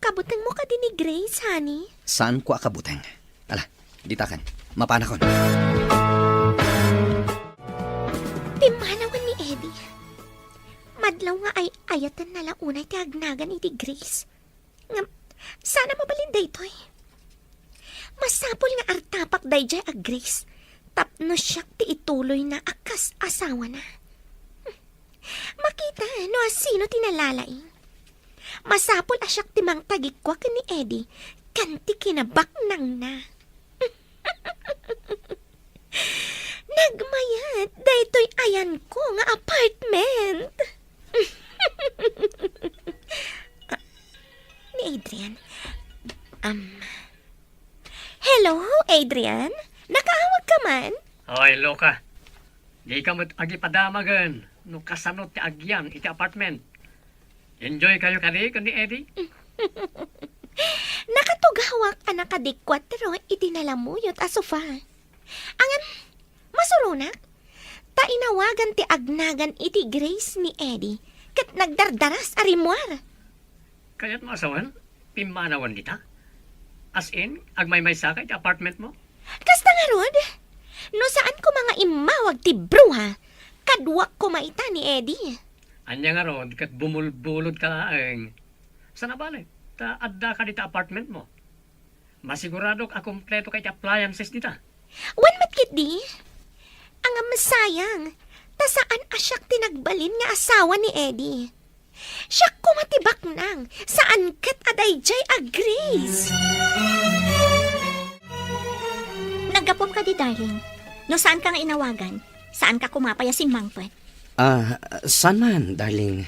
Kabutengmo kadi ni Grace, honey? Saanko a kabuteng. Ala, ditakan. Mapanakon. Pimmanawen ni Eddie. Madlaw nga ay-ayatenna la unay ti agnagan iti Grace. Ngem, saan a mabalin daytoy? Masapul nga artapak daydiay a Grace tapno siak ti ituloyna a kas asawana. Makita no asino ti nalalaing. Masapul a siak ti mangtagikua ken ni Eddie ken ti kinabaknangna. Nagmayat daytoy ayanko nga apartment. Ah, ni Adrian. Um, hello, Adrian? Nakaawag ka man? Oy, Luca. Dika met agipadamagen no kasano ti agyan iti apartment. Enjoy kayo kadi ken ni Eddie? Nakatugawak a nakadikuatro iti nalamuyot a sofa. Ngem, masuronak, ta inawagan ti agnagan iti Grace ni Eddie ket nagdardaras a rimmuar. Kayatmo a sawen, pimmanawen dita? As in, agmaymaysa ka iti apartment mo? Kasta ngarud, no saan koma nga immawag ti bruha, kaduak koma ita ni Eddie. Ania ngarud ket bumulbulod ka laeng? Saan a bale, ta adda ka dita apartment mo. Masiguradok a kompleto ka iti appliances dita. Wen met ketdi. Ngem sayang, ta saan a siak ti nagbalin nga asawa ni Eddie. Siak koma ti baknang, saan ket a daydiay a Grace. Naggapum kadi, darling. No saan ka nga inawagan, saan ka koma pay a simmangpet. Ah, saan man, darling.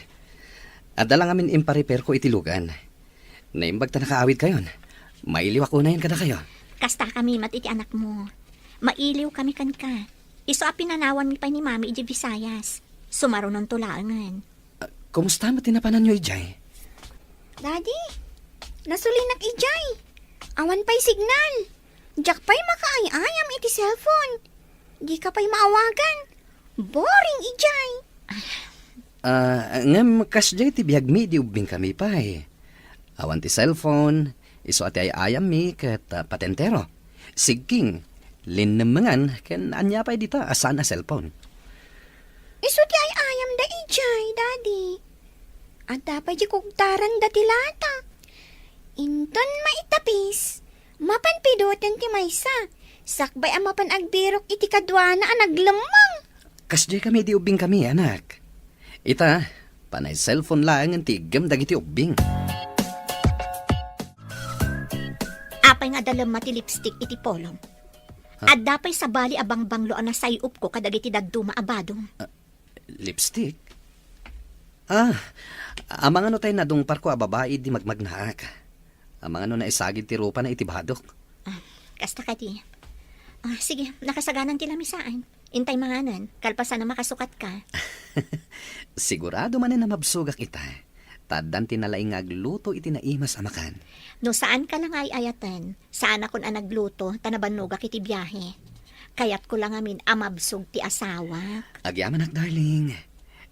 Adda lang amin imparepair ko iti lugan. Naimbag ta nakaawid kayon. Mailiwak unayen kadakayo. Kasta kami met iti anakmo. Mailiw kami kenka. Isu a pinanawanmi pay ni Mami idiay Visayas. Sumarunonto laengen. Ah, kumusta met ti napananyo idiay? Daddy, nasulinak idiay. Awan pay signal. Diak pay makaay-ayam iti cellphone. Dika pay maawagan. Boring idiay. Ah, ngem kasdiay ti biagmi idi ubbingkami pay. Awan ti cellphone, isu a ti ay-ayammi ket, ah, patentero. Sigking, linnemmengan, ken ania pay dita a saan a cellphone. Isu ti ay-ayamda idiay, Daddy. Adda pay di kugtaranda ti lata. Inton maitapis, mapan pidoten ti maysa, sakbay a mapan agbirok iti kaduana a naglemmeng. Kasdiay kami idi ubbingkami, anak. Ita, panay cellphone laengen ti iggem dagiti ubbing. Apay nga adda lemma ti lipstick iti polom? Ha? Adda pay sabali a bangbanglo a nasay-opko kadagiti dadduma a badom. Ah, lipstick? Ah, amangan no tay nadungparko a babai di magmagnaak. Amangan no naisagid ti rupana iti badok. Ah, kasta kadi. Ah, sige, nakasaganan ti lamisaan. Intay manganen, kalpasan a makasukatka. Sigurado manen a mabsogak ita. Ta addan ti nalaing nga agluto iti naimas a makan. No saanka la nga ay-ayaten, saanakon a nagluto ta nabannogak iti biahe. Kayatko la ngamin a mabsog ti asawak. Agyamanak, darling.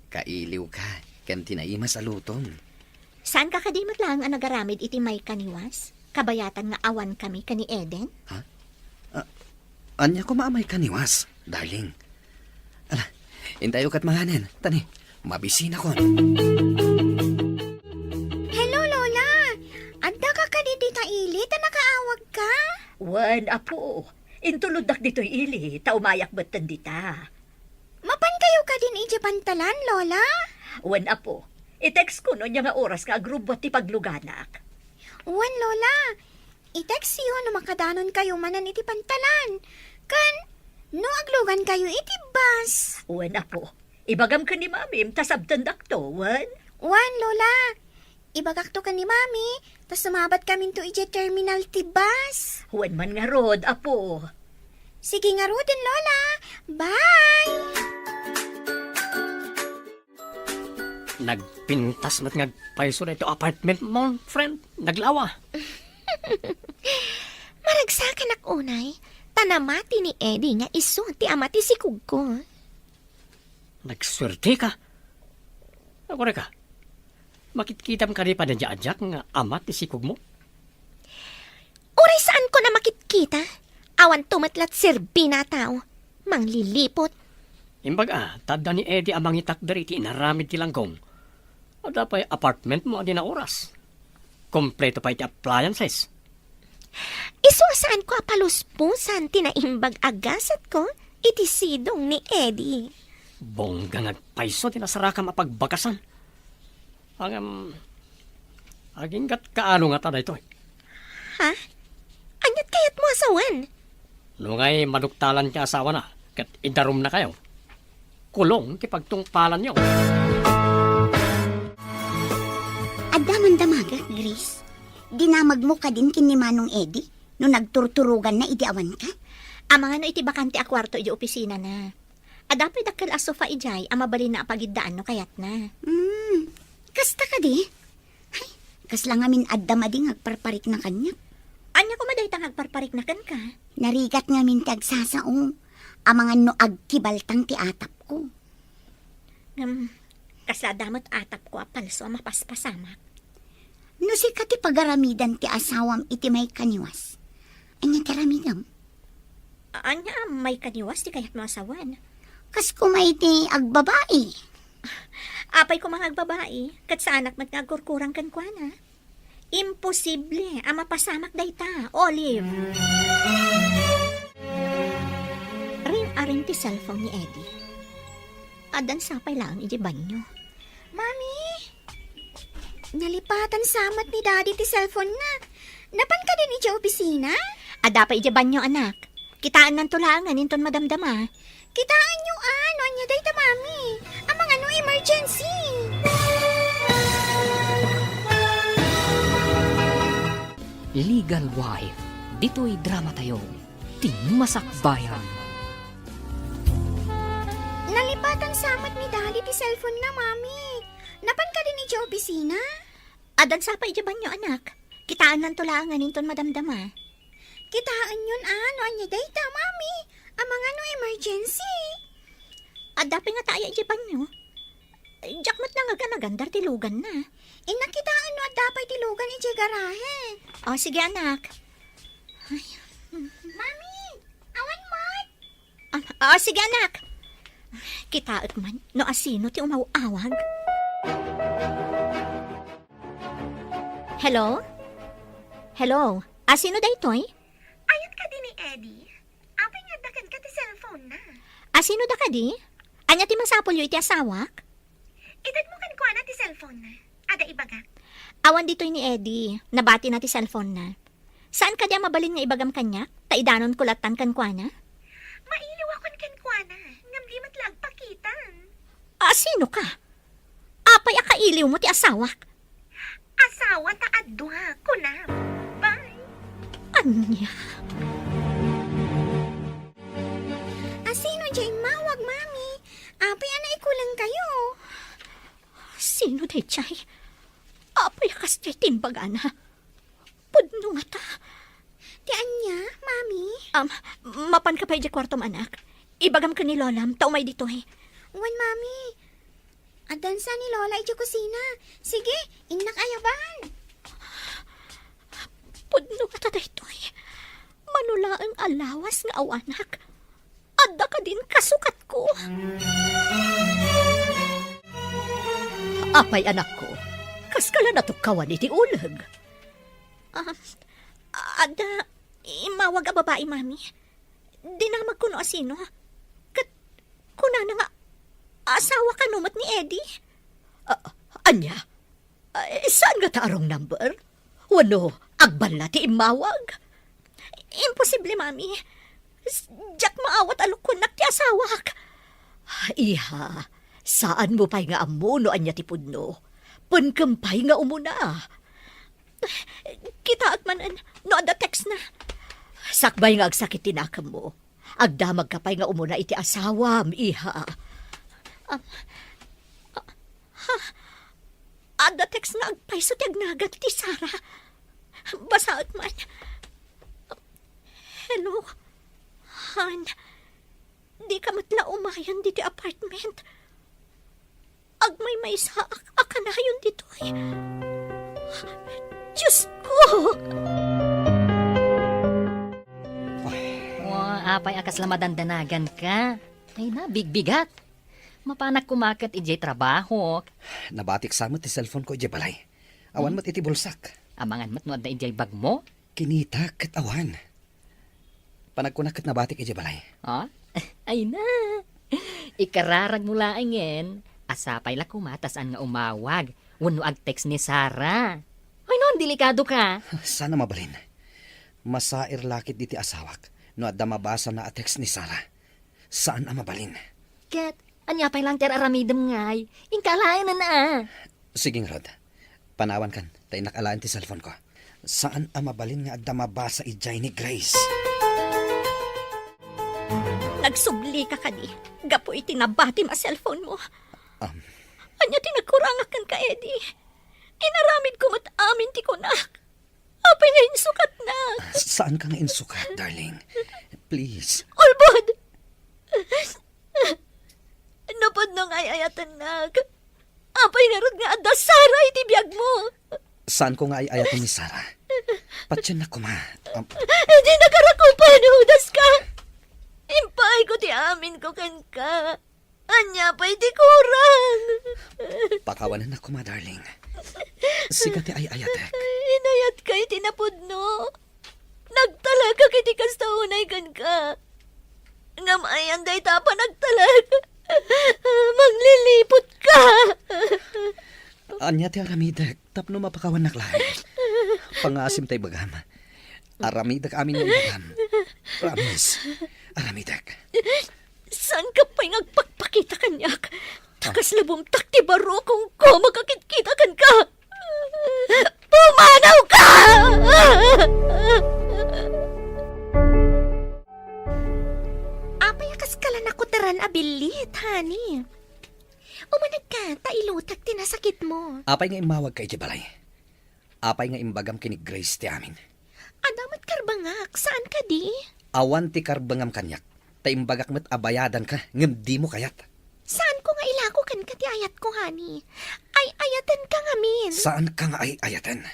Kailiwka ken ti naimas a lutom. Saanka kadi met laeng a nagaramid iti maikaniwas? Kabayatan nga awankami ken ni Eden? Ha? Ah, ania koma a maikaniwas, darling? Ala, intayo ket manganen. Tani, mabisinakon. Hello, Lola! Addaka kadi dita ili ta nakaawagka? Wen, Apo. Intuloddak ditoy ili, ta umayak metten dita. Mapankayo kadin idiay pantalan, Lola? Wen, Apo. I-text ko no ania nga oras nga agrubbuat ti pagluganak. Wen, Lola. I-textyo no makadanonkayo manen iti pantalan. Ken no aglugankayo iti bus. Wen, Apo. Ibagam ken ni Mamim ta sabtendakto, wen? Wen, Lola. Ibagakto ken ni Mami, ta sumabatkaminto idiay terminal ti bus. Wen man ngarud, Apo. Sige ngaruden, Lola. Bye! Nagpintas met nga agpayso daytoy apartment mo, friend. Naglawa. Maragsakanak unay, ta namati ni Eddie nga isu ti ama ti sikogko. Nagsuerteka. Agurayka, makitkitam kadi panadia-adiak nga ama ti sikogmo? Uray saanko a makitkita, awanto met la ti serbina a tao. Mangliliput. Imbag a, ta adda ni Eddie a mangitakder iti inaramid ti langgong. Adda pay apartment mo a di naoras. Kompleto pay ti appliances. Isu a saanko a paluspusan ti naimbag a gasatko iti sidong ni Eddie. Bongga nga agpayso ti nasarakam a pagbakasan. Ngem, aginggatka ano ngata daytoy? Ha? Aniat kayatmo a sawen? Nungay maduktalan ti asawana ket idarumnakayo, kulong ti pagtungpalanyo. Adda man damagek, Grace. Dinamagmo kadin ken ni Manong Eddie no nagturturoganna idi awanka? Amangan no iti bakante a kuarto idi opisinana. Adda pay dakkel a sofa idiay a mabalinna a pagiddaan no kayatna. Hmm, kasta kadi? Ay, kasla ngamin adda madi nga agparparikna kaniak. Ania koma dayta nga agparparikna kenka? Narigat ngamin ti agsasao. Amangan no agkibaltang ti atapko. Ngem, kasla adda met atapko a palso a mapaspasamak. No sika ti pagaramidan ti asawam iti maikaniwas, ania ti aramidem? A-, ania a maikaniwas ti kayatmo a sawen? Kas koma iti agbabai. Apay koma nga agbabai, ket saanak met nga agkurkurang kenkuana. Imposible a mapasamak dayta, Olive. Ring-aring ti cellphone ni Eddie. Addan sa pay laeng idiay banyo. Mami! Nalipatan sa met ni Daddy ti cellphone na. Napan kadin idiay opisina? Adda pay idiay banyo, anak. Kitaennanto laengen inton madamdama. Kitaenyo a, no ania dayta, Mami. Amangan no emergency. Legal Wife, ditoy dramatayo, Timasakbayan. Nalipatan sa met ni Daddy ti cellphone na, Mami. Napan kadin idiay opisina? Addan sa pay idiay banyo, anak. Kitaennanto laengen inton madamdama. Kitaenyon a, no ania dayta, Mami. Amangan no emergency. Adda pay ngata aya idiay banyo? Diak met nangngeg a nagandar ti luganna. Inna kitaen no adda pay ti lugan idiay garahe. O, sige, anak. Ay. Mami, awan met. Ah, ah, sige, anak. Kitaek man no asino ti umaw-awag. Hello? Hello? Asino daytoy? Ayat kadi ni Eddie? Apay nga adda kenka ti cellphone na? Asino da kadi? Ania ti masapulyo iti asawak? Itedmo kenkuana ti cellphone na. Adda ibagak. Awan ditoy ni Eddie. Nabatina ti cellphone na. Saan kadi a mabalin nga ibagam kaniak? Ta idanonko lattan kenkuana? Mailiwakon kenkuana, ngem di met la agpakitan. Asino ka? Ah, pay a kailiwmo ti asawak? Asawa ta adua, kunam. Bye. Ania? A, sino diay immawag, Mami? Apay a naikulengkayo? Sino daydiay? Apay a kasdiay ti imbagana? Pudno ngata. Ti ania, Mami? Um, mapanka pay idiay kuartom, anak. Ibagam ken ni Lolam ta umay ditoy. Wen, Mami. Addan sa ni Lola idiay kusina. Sige, innak ayaban. Pudno ngata daytoy. Mano laeng a lawas nga awanak. Adda kadin kasukatko. Apay, anakko, kaskala natukkawan iti uleg? Ah, adda immawag a babai, Mami. Dinamagko no asino. Ket kunana nga asawa kano met ni Eddie. Ah, ania? Ay, saan ngata a wrong number? Wenno agballa ti immawag? Imposible, Mami. S-, diak maawat a lukkonnak ti asawak. Iha, saanmo pay nga ammo no ania ti pudno. Penkem pay nga umuna. Kitaek manen no adda textna. Sakbay nga agsakit ti nakemmo. Agdamagka pay nga umuna iti asawam, iha. Um, ah, ha? Adda text nga agpayso ti agnagan ti Sara. Basaek man. Hello, Han. Dika met la umayen ditoy apartment. Agmaymaysaak a kanayon ditoy. Diosko! Ay. Wa, apay a kasla madandanaganka? Ay na, bigbigat. Mapanak koma ket idiay trabaho. Nabatik sa met ti cellphone ko idiay balay. Awan Hmm? met iti bulsak. Amangan met no adda idiay bagmo? Kinitak ket awan. Panagkunak ket nabatik idiay balay. Ah? Ay na. Ikararagmo laengen, a sapay la koma ta saan nga umawag wenno agtext ni Sara. Ay no, delikado ka. Saan a mabalin. Masair la ket diti asawak no adda mabasana a text ni Sara. Saan a mabalin. Ket, ania pay laeng ti ar-aramidem ngay? Inka alaenen a. Sige ngarud. Panawankan, ta innak alaen ti cellphone ko. Saan a mabalin nga adda mabasa idiay ni Grace. Nagsublika kadi gapu iti nabatim a cellphone mo? Um. Ania ti nagkurangak kenka, Eddie? Inaramidko met amin ti kunak. Apay nga insukatnak? Saanka nga insukat, darling. Please. Ulbod! Napudno nga ay-ayatennak. Apay ngarud nga adda Sara iti biagmo? Saanko nga ay-ayaten ni Sara. Patiennak koma. Am- Dinaka rakupen, hudaska. Impaayko ti aminko kenka. Ania pay ti kurang? Pakawanennak koma, darling. Sika ti ay-ayatek. Inayatka iti napudno. Nagtalekak iti kasta unay kenka. Ngem ayan dayta a panagtalek. Mangliliputka. Ania ti aramidek tapno mapakawannak laeng? Pangaasim ta ibagam. Aramidek amin nga ibagam. Promise. Aramidek. Saanka pay nga agpakpakita kaniak? Ta Ah. kasla bumtak ti barukongko makakitkita kenka. Pumanawka! Apay a kaskala nakuteran a billit, honey? Umanegka, ta ilutek ti nasakitmo. Apay nga immawagka idiay balay? Apay nga imbagam ken ni Grace ti amin? Adda met karbengak, saan kadi? Awan ti karbengam kaniak, ta imbagak met a bayadanka ngem dimo kayat. Saanko nga ilako kenka ti ayatko, honey. Ay-ayatenka ngamin. Saanka nga ay-ayaten.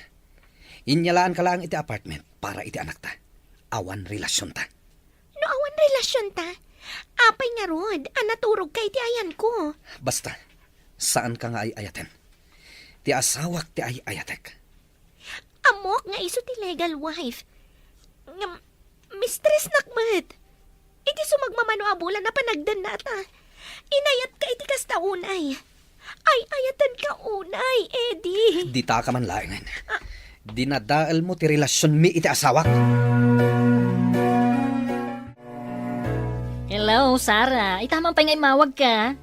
Inyalaanka laeng iti apartment para iti anakta. Awan relasionta. No awan relasionta, apay ngarud a naturogka iti ayanko? Basta, saanka nga ay-ayaten. Ti asawak ti ay-ayatek. Ammok nga isu ti legal wife. Ngem, mistressnak met. Iti sumagmamano a bulan a panagdennata, inayatka iti kasta unay. Ay-ayatenka unay, Eddie. Ditaka man laengen. Ah. Dinadaelmo ti relasionmi iti asawak. Hello, Sarah. Ita man pay nga immawagka.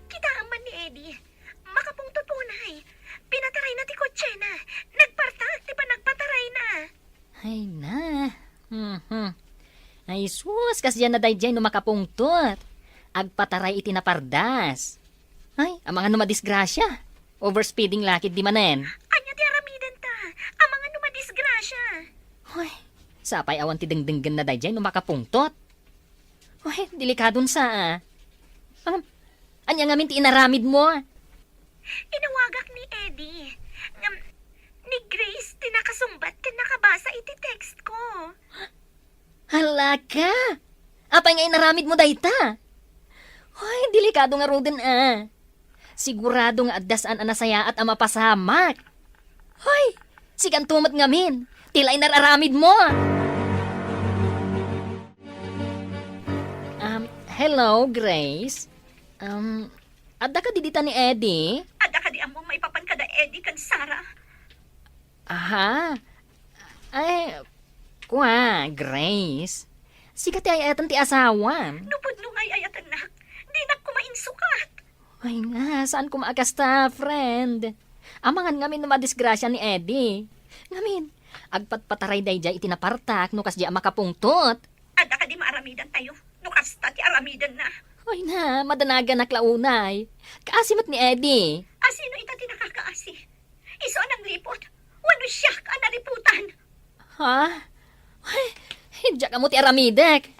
Kitaem man ni Eddie. Makapungtot Ay na. Mhm. Ay sus, kasdiay na daydiay no makapungtot. Agpataray iti napardas. Ay, amangan no madisgrasia. Overspeeding la ketdi manen. Ania ti aramidenta? Amangan no madisgrasia. Ay, sapay awan ti dengdenggenna daydiay no makapungtot. Ay, delikadon sa, ah. Ngem, ania ngamin ti inaramidmo? Inawagak ni Eddie. Ngem, ni Grace ti nakasungbat ken nakabasa iti text ko. Hala ka! Apay nga inaramidmo dayta? Ay, delikado ngaruden, ah. Sigurado nga adda saan a nasayaat a mapasamak. Hoy, sikanto met ngamin. Ti la inararamidmo. Um, hello, Grace. Um, adda kadi dita ni Eddie? Adda kadi ammom maipapan kada Eddie ken Sarah? Aha. Ay, kua, Grace. Sika ti ay-ayaten ti asawam. No pudno nga ay-ayatennak, dinak koma insukat. Ay nga, saan koma a kasta, friend? Amangan ngamin no madisgrasia ni Eddie. Ngamin, agpatpataray daydiay iti napartak no kasdiay a makapungtot. Adda kadi maaramidantayo no kasta ti aramidenna? Ay na, madanaganak la unay. Kaasi met ni Eddie. Asino ita ti nakakaasi? Isu a nangliput? Wenno siak a naliputan? Ha? Ay, diak ammo ti aramidek.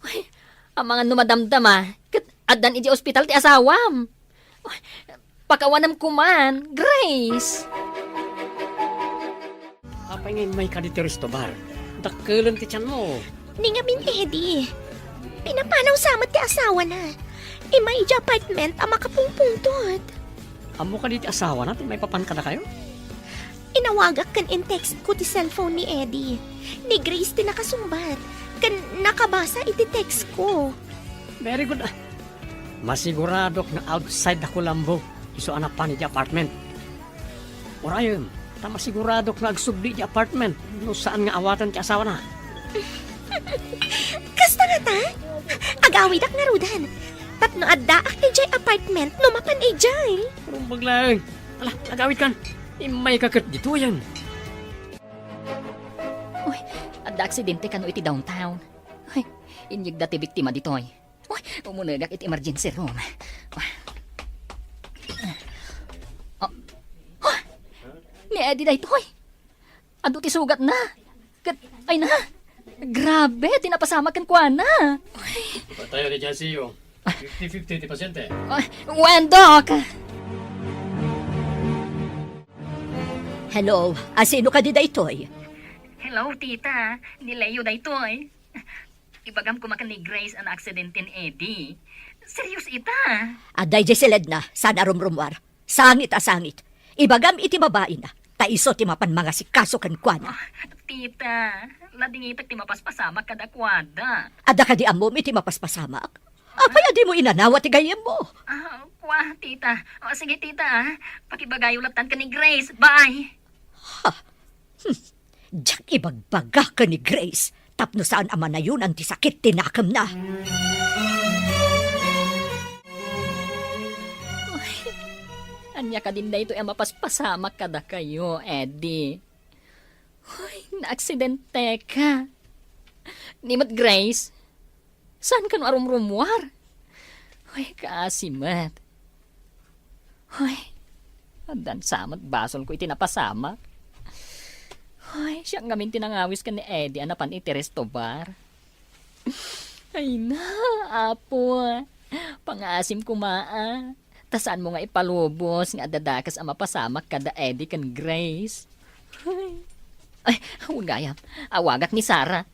Ay, amangan no madamdama, ket addan idiay ospital ti asawam. Ay, pakawanem koman, Grace. Apay nga immayka ditoy resto bar? Dakkelen ti tianmo. Ni ngamin, Eddie. Pinapanaw sa met ti asawana. Immay idiay apartment a makapungpungtot. Ammo kadi ti asawana ti maipapan kadakayo? Inawagak ken in-text ko ti cellphone ni Eddie. Ni Grace ti nakasungbat ken nakabasa iti text ko. Very good, ah. Masiguradok nga outside da Colombo isu a napan idiay apartment. Urayem, ta masiguradok nga agsubli idiay apartment no saan nga awaten ti asawana. Kasta ngata? Agawidak ngaruden. Tapno addaak idiay apartment no mapan idiay. Rumbag laeng. Ala, agawidkan. Immayka ket ditoyen. Uy, adda aksidente kano iti downtown. Uy, inyegda ti biktima ditoy. Uy, umunegak iti emergency room. Oh. Oh. Ni Eddie daytoy. Adu ti sugatna. Ket, ay na. Grabe, ti napasamak kenkuana. Uy. Ipatayo ni J C U. Fifty fifty ti pasyente. Ay, wen, Doc. Hello, asino kadi daytoy? Hello, tita. Ni Leo daytoy. Ibagam koma ken ni Grace a naaksidente ni Eddie. Serious ita. Adda idiay siledna, saan a rumrumuar. Sangit a sangit. Ibagam iti babaina, ta isu ti mapan mangasikaso kenkuana. Ah, tita, nadingitek ti mapaspasamak kadakuada. Adda kadi ammom iti mapaspasamak? Apay a dimo inanawa ti gayyemmo? Ah, kua, tita. O, sige, tita, ah. Pakibagayo lattan ken ni Grace. Bye. Ha? Hmm. Diak ibagbaga ken ni Grace tapno saan a manayonan ti sakit ti nakemna. Ay, ania kadin daytoy a mapaspasamak kadakayo, Eddie? Ay, naaksidenteka. Ni met Grace, saan kano a rumrumuar? Ay, kaasi met. Ay, addan sa met basolko iti napasamak. Ay, siak ngamin ti nangawis ken ni Eddie a napan iti resto bar. Ay na, Apo. Pangaasim koma, a. Ta saanmo nga ipalubos nga adda dakes a mapasamak kada Eddie ken Grace. Ay. Ay, wen gayam. Awagak ni Sarah.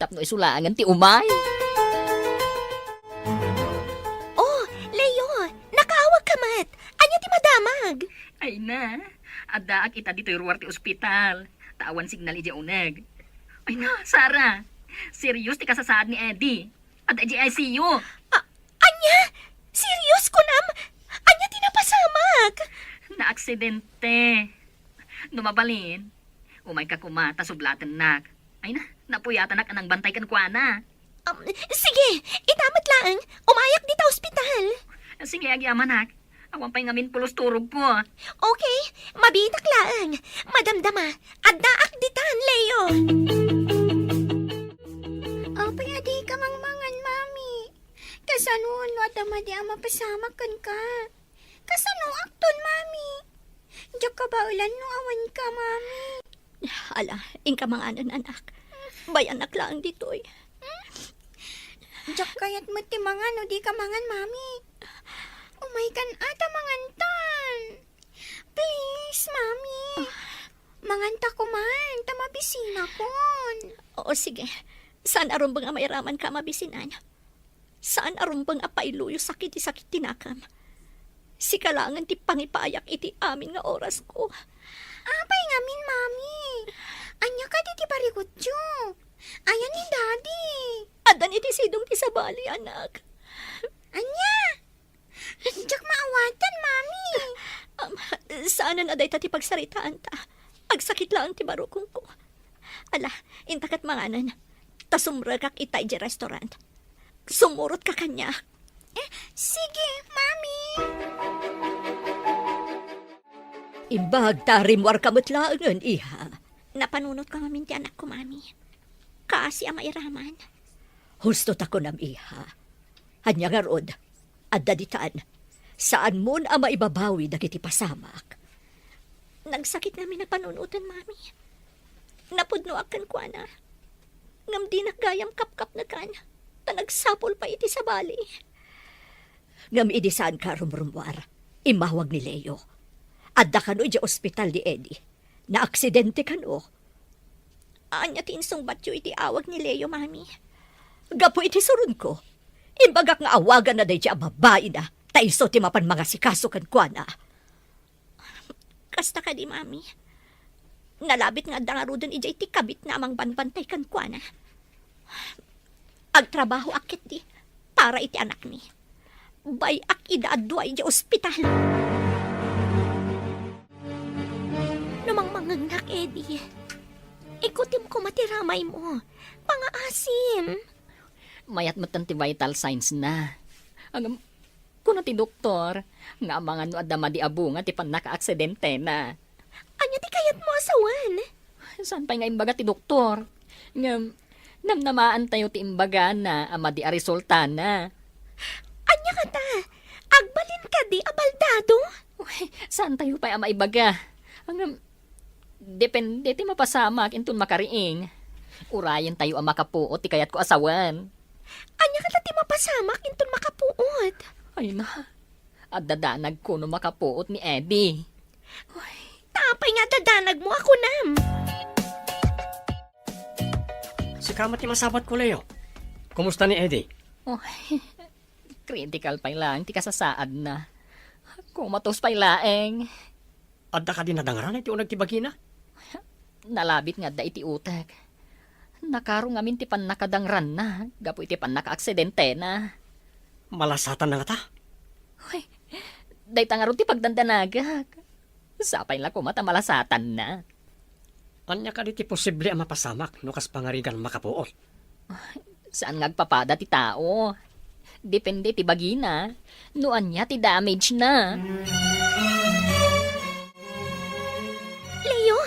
Tapno isu laengen ti umay. Oh, Leo, nakaawagka met. Ania ti madamag? Ay na, addaak ita ditoy ruar ti ospital. Ta awan signal idiay uneg. Ay na, Sarah. Serious ti kasasaad ni Eddie. Adda idiay I C U. A-, ania? Serious kunam? Ania ti napasamak? Naaksidente. No mabalin, umayka koma ta sublatennak. Ay na, napuyatanak a nangbantay kenkuana. Um, sige, ita met laeng. Umayak dita ospital. Sige, agyamanak. Awan pay ngamin pulos turogko. Okay, mabiitak laeng. Madamdama, addaak ditan, Leo. Apay a dika mangmangan, Mami? Kasano no adda madi a mapasamak kenka? Kasanoakton, Mami? Diak kabaelan no awanka, Mami. Ala, inka manganen, anak. Bayanak laeng ditoy. Diak kayat met ti mangan no dika mangan, Mami. Umaykan a ta mangantan. Please, Mami. Manganta koman, ta mabisinakon. Oo, sige. Saan a rumbeng a mairamanka a mabisinan. Saan a rumbeng a pailuyosak iti sakit ti nakam. Sika laengen ti pangipayak iti amin nga orasko. Apay ngamin, Mami? Ania kadi ti parikutyo? Ayan ni Daddy? Addan iti sidong ti sabali, anak. Ania? Diak maawatan, Mami. Am, saanen a dayta ti pagsaritaanta. Agsakit laeng ti barukongko. Ala, inta ket manganen. Ta sumrekak ita idiay restaurant. Sumurotka kaniak. Eh, sige, Mami. Imbag ta rimmuarka met laengen, iha. Napanunotka ngamin ti anakko, Mami. Kaasi a mairaman. Husto ta kunam, iha. Ania ngarud? Adda ditan. Saanmon a maibabawi dagiti pasamak. Nagsakit ngamin a panunoten, Mami. Napudnoak kenkuana. Ngem dinak gayam kapkapnekan, ta nagsapul pay iti sabali. Ngem idi saanka a rumrummuar, immawag ni Leo. Adda kano idiay ospital ni Eddie. Naaksidente kano. Ania ti insungbatyo iti awag ni Leo, Mami? Gapu iti suronko, imbagak nga awaganna daydiay a babaina, ta isu ti mapan mangasikaso kenkuana. Kasta kadi, Mami? Nalabit nga adda ngaruden idiay ti kabitna a mangbantay kenkuana. Agtrabahoak ketdi para iti anakmi. Bay-ak ida a dua idiay ospital. No mangmangngegnak, Eddie, ikutim koma ti ramaymo. Pangaasim. Mayat metten ti vital signs na. Ngem, kuna ti doktor nga amangan no adda madi a bunga ti pannakaaksidentena. Ania ti kayatmo a sawen? Saan pay nga imbaga ti doktor? Ngem, namnamaantayo ti imbagana a madi a resultana. Ania kata? Agbalin kadi a baldado? Uy, saantayo pay a maibaga. Ngem, depende ti mapasamak inton makariing. Urayentayo a makapuot ti kayatko a sawen. Ania kata ti mapasamak inton makapuot? Ay na, adda danagko no makapuot ni Eddie. Uy, ta apay nga adda danagmo a kunam? Sika met ti masabatko, Leo. Kumusta ni Eddie? Uy, critical pay laeng ti kasasaadna. Komatos pay laeng. Adda kadi nadangran iti uneg ti bagina? Nalabit nga adda iti utek. Nakaro ngamin ti pannakadangranna gapu iti pannakaaksidentena. Malasatanna ngata? Uy, dayta ngarud ti pagdandanagak. Sapay la koma ta malasatanna. Ania kadi ti posible a mapasamak no kas pangarigan makapuot? Saan nga agpapada ti tao. Depende ti bagina no ania ti damage na. Leo,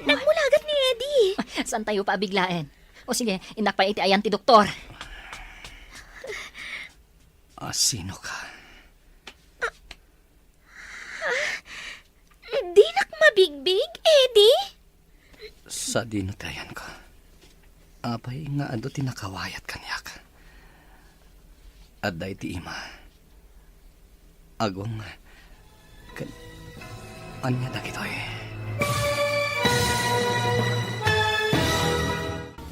nagmulagat ni Eddie. Saantayo pay a biglaen? O sige, innak pay iti ayan ti doktor. A, sino ka? Dinak mabigbig, Eddie? Sadino ti ayanko? Apay nga adu ti nakawayat kaniak? Adda iti ima. Agong, ken ania dagitoy?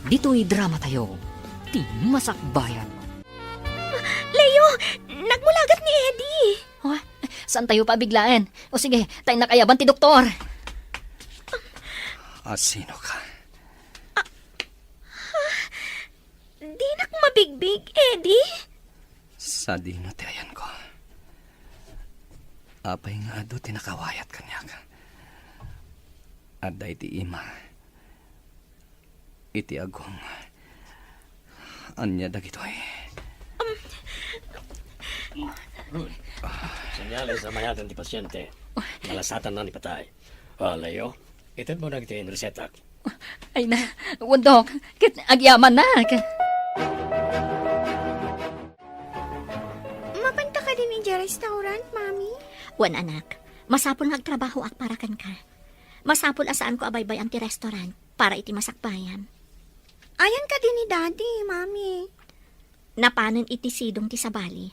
Ditoy dramatayo, ti Masakbayan. Leo, nagmulagat ni Eddie. Ah, saantayo pay a biglaen? O sige, ta innak ayaban ti doktor. A, sino ka? Dinak mabigbig, Eddie? Sadino ti ayanko? Apay nga adu ti nakawayat kaniak? Adda iti ima. Iti agong. Ania dagitoy? Senyales a mayatan ti pasyente. Nalasatanna ni patay. Ah, Leo, itedmo dagiti reseta. Ay na, wen, Dok, ket agyamannak. Mapanta kadin idiay restaurant, Mami? Wen, anak. Masapul nga agtrabahoak para kenka. Masapul a saanko a baybay-an ti restaurant para iti masakbayam. Ayan kadi ni Daddy, Mami? Napanen iti sidong ti sabali.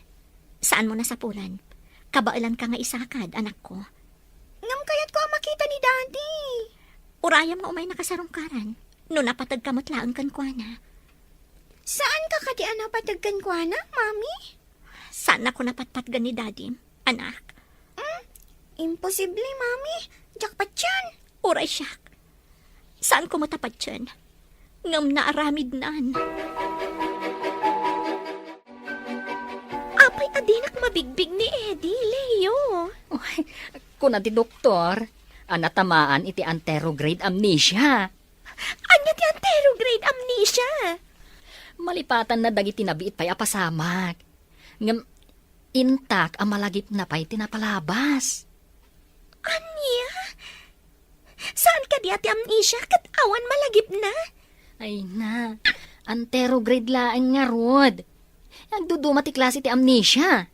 Saanmo nasapulan. Kabaelanka nga isakad, anakko. Ngem kayatko a makita ni Daddy. Urayam nga umaynaka sarungkaran. No napategka met laeng kenkuana. Saanka kadi a napateg kenkuana, Mami? Saannako napatpatgen ni Daddy, anak. Hmm? Imposible, Mami. Diak patien. Uray siak. Saanko met a patien. Ngem naaramidnan. Apay a dinak mabigbig ni Eddie, Leo? Uy, kuna ti doktor a natamaan iti anterograde amnesia. Ania ti anterograde amnesia? Malipatanna dagiti nabiit pay a pasamak. Ngem intak a malagipna pay ti napalabas. Ania? Saan kadi a ti amnesia ket awan malagipna? Ay na, anterograde laeng ngarud. Agduduma ti klase ti amnesia.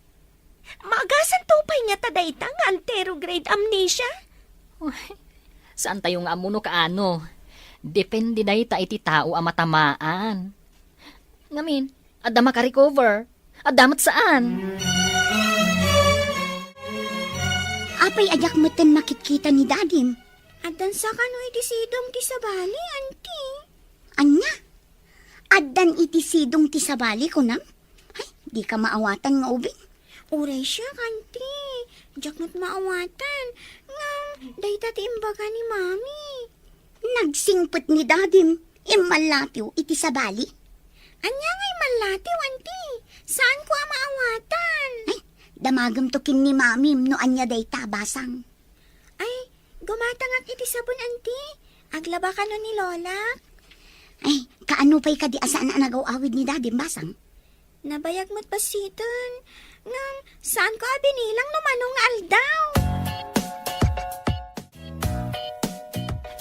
Maagasanto pay ngata dayta nga anterograde amnesia? Uy, saantayo nga ammo no kaano. Depende dayta iti tao a matamaan. Ngamin, adda makarecover, adda met saan. Apay a diak metten makitkita ni Dadim? Addan sa kano iti sidong ti sabali, Auntie. Ania? Addan iti sidong ti sabali, kunam? Ay, dika maawatan nga ubing. Uray siak, Auntie. Diak met maawatan. Ngem, dayta ti imbaga ni Mami. Nagsingpet ni Dadim. Immallatiw iti sabali. Ania nga immallatiw, Auntie? Saanko a maawatan. Ay, damagem to ken ni Mamim no ania dayta, basang. Ay, gumatangak iti sabon, Auntie. Aglaba kano ni Lolak? Ay, kaano pay kadi a saan a nagaw-awid ni Dadim, basang? Nabayag met basiten. Ngem, saanko a binilang no mano nga aldaw.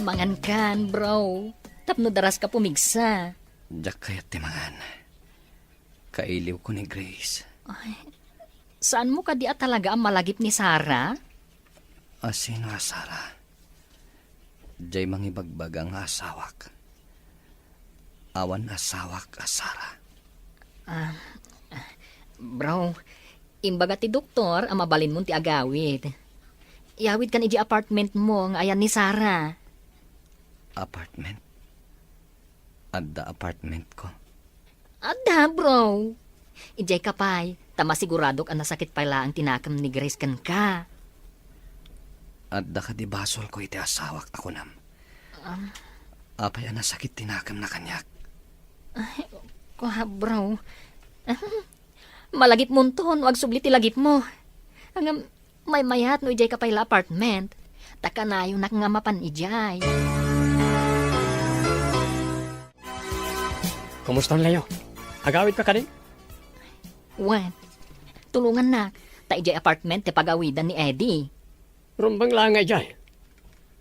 Mangankan, bro. Tapno daraska pumigsa. Diak kayat ti mangan. Kailiwko ni Grace. Ay, saanmo kadi a talaga a malagip ni Sarah? A sino a Sarah? Diay mangibagbaga nga asawak. Awan asawak a Sarah. Ah, bro, imbaga ti doktor a mabalinmon ti agawid. Iyawidkan idiay apartmentmo nga ayan ni Sarah. Apartment? Adda apartmentko? Adda, bro. Idiayka pay, ta masiguradok a nasakit pay laeng ti nakem ni Grace kenka. Adda kadi basolko iti asawak a kunam? Um. Apay a nasakit ti nakemna kaniak? Ay, kua, bro. Malagipmonto no agsubli ti lagipmo. Ngem, maymayat no idiayka pay la apartment. Ta kanayonak nga mapan idiay. Kumustan, Leo? Agawidka kadi? Wen, tulongannak, ta idiay apartment ti pagawidan ni Eddie. Rumbeng laeng nga idiay.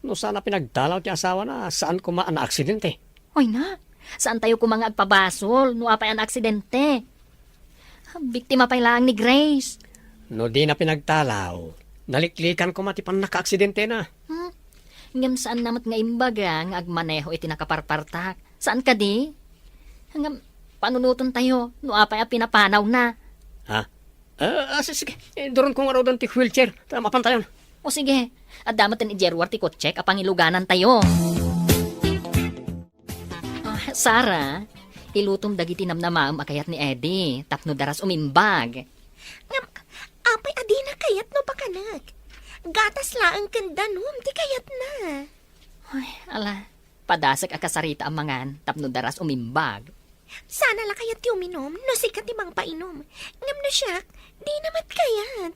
No saan a pinagdalaw ti asawana, saan koma a naaksidente. Hoy na, saantayo koma nga agpabasol no apay a naaksidente. Biktima pay laeng ni Grace. No dina pinagdalaw, naliklikan koma ti pannakaaksidentena. Hmm? Ngem saanna met nga imbaga nga agmaneho iti nakaparpartak. Saan kadi? Ngem panunoten tayo no apay a pinapanawna. Ha? Ah, ah, si-, sige. Eh, duron ko nga raudan ti wheelchair. Ta mapan tayon. O sige, adda met ti Gerwar ti kotsek a pangiluganan tayo. Ah, Sarah, ilutom dagiti namnamaem a kayat ni Eddie tapno daras umimbag. Ngem, apay a dina kayat no pakanek? Gatas laeng ken danum ti kayatna. Ay, ala, padasek a kasarita a mangan tapno daras umimbag. Sana la kayat ti uminum no sika ti mangpainom. Ngem no siak, dina met kayat.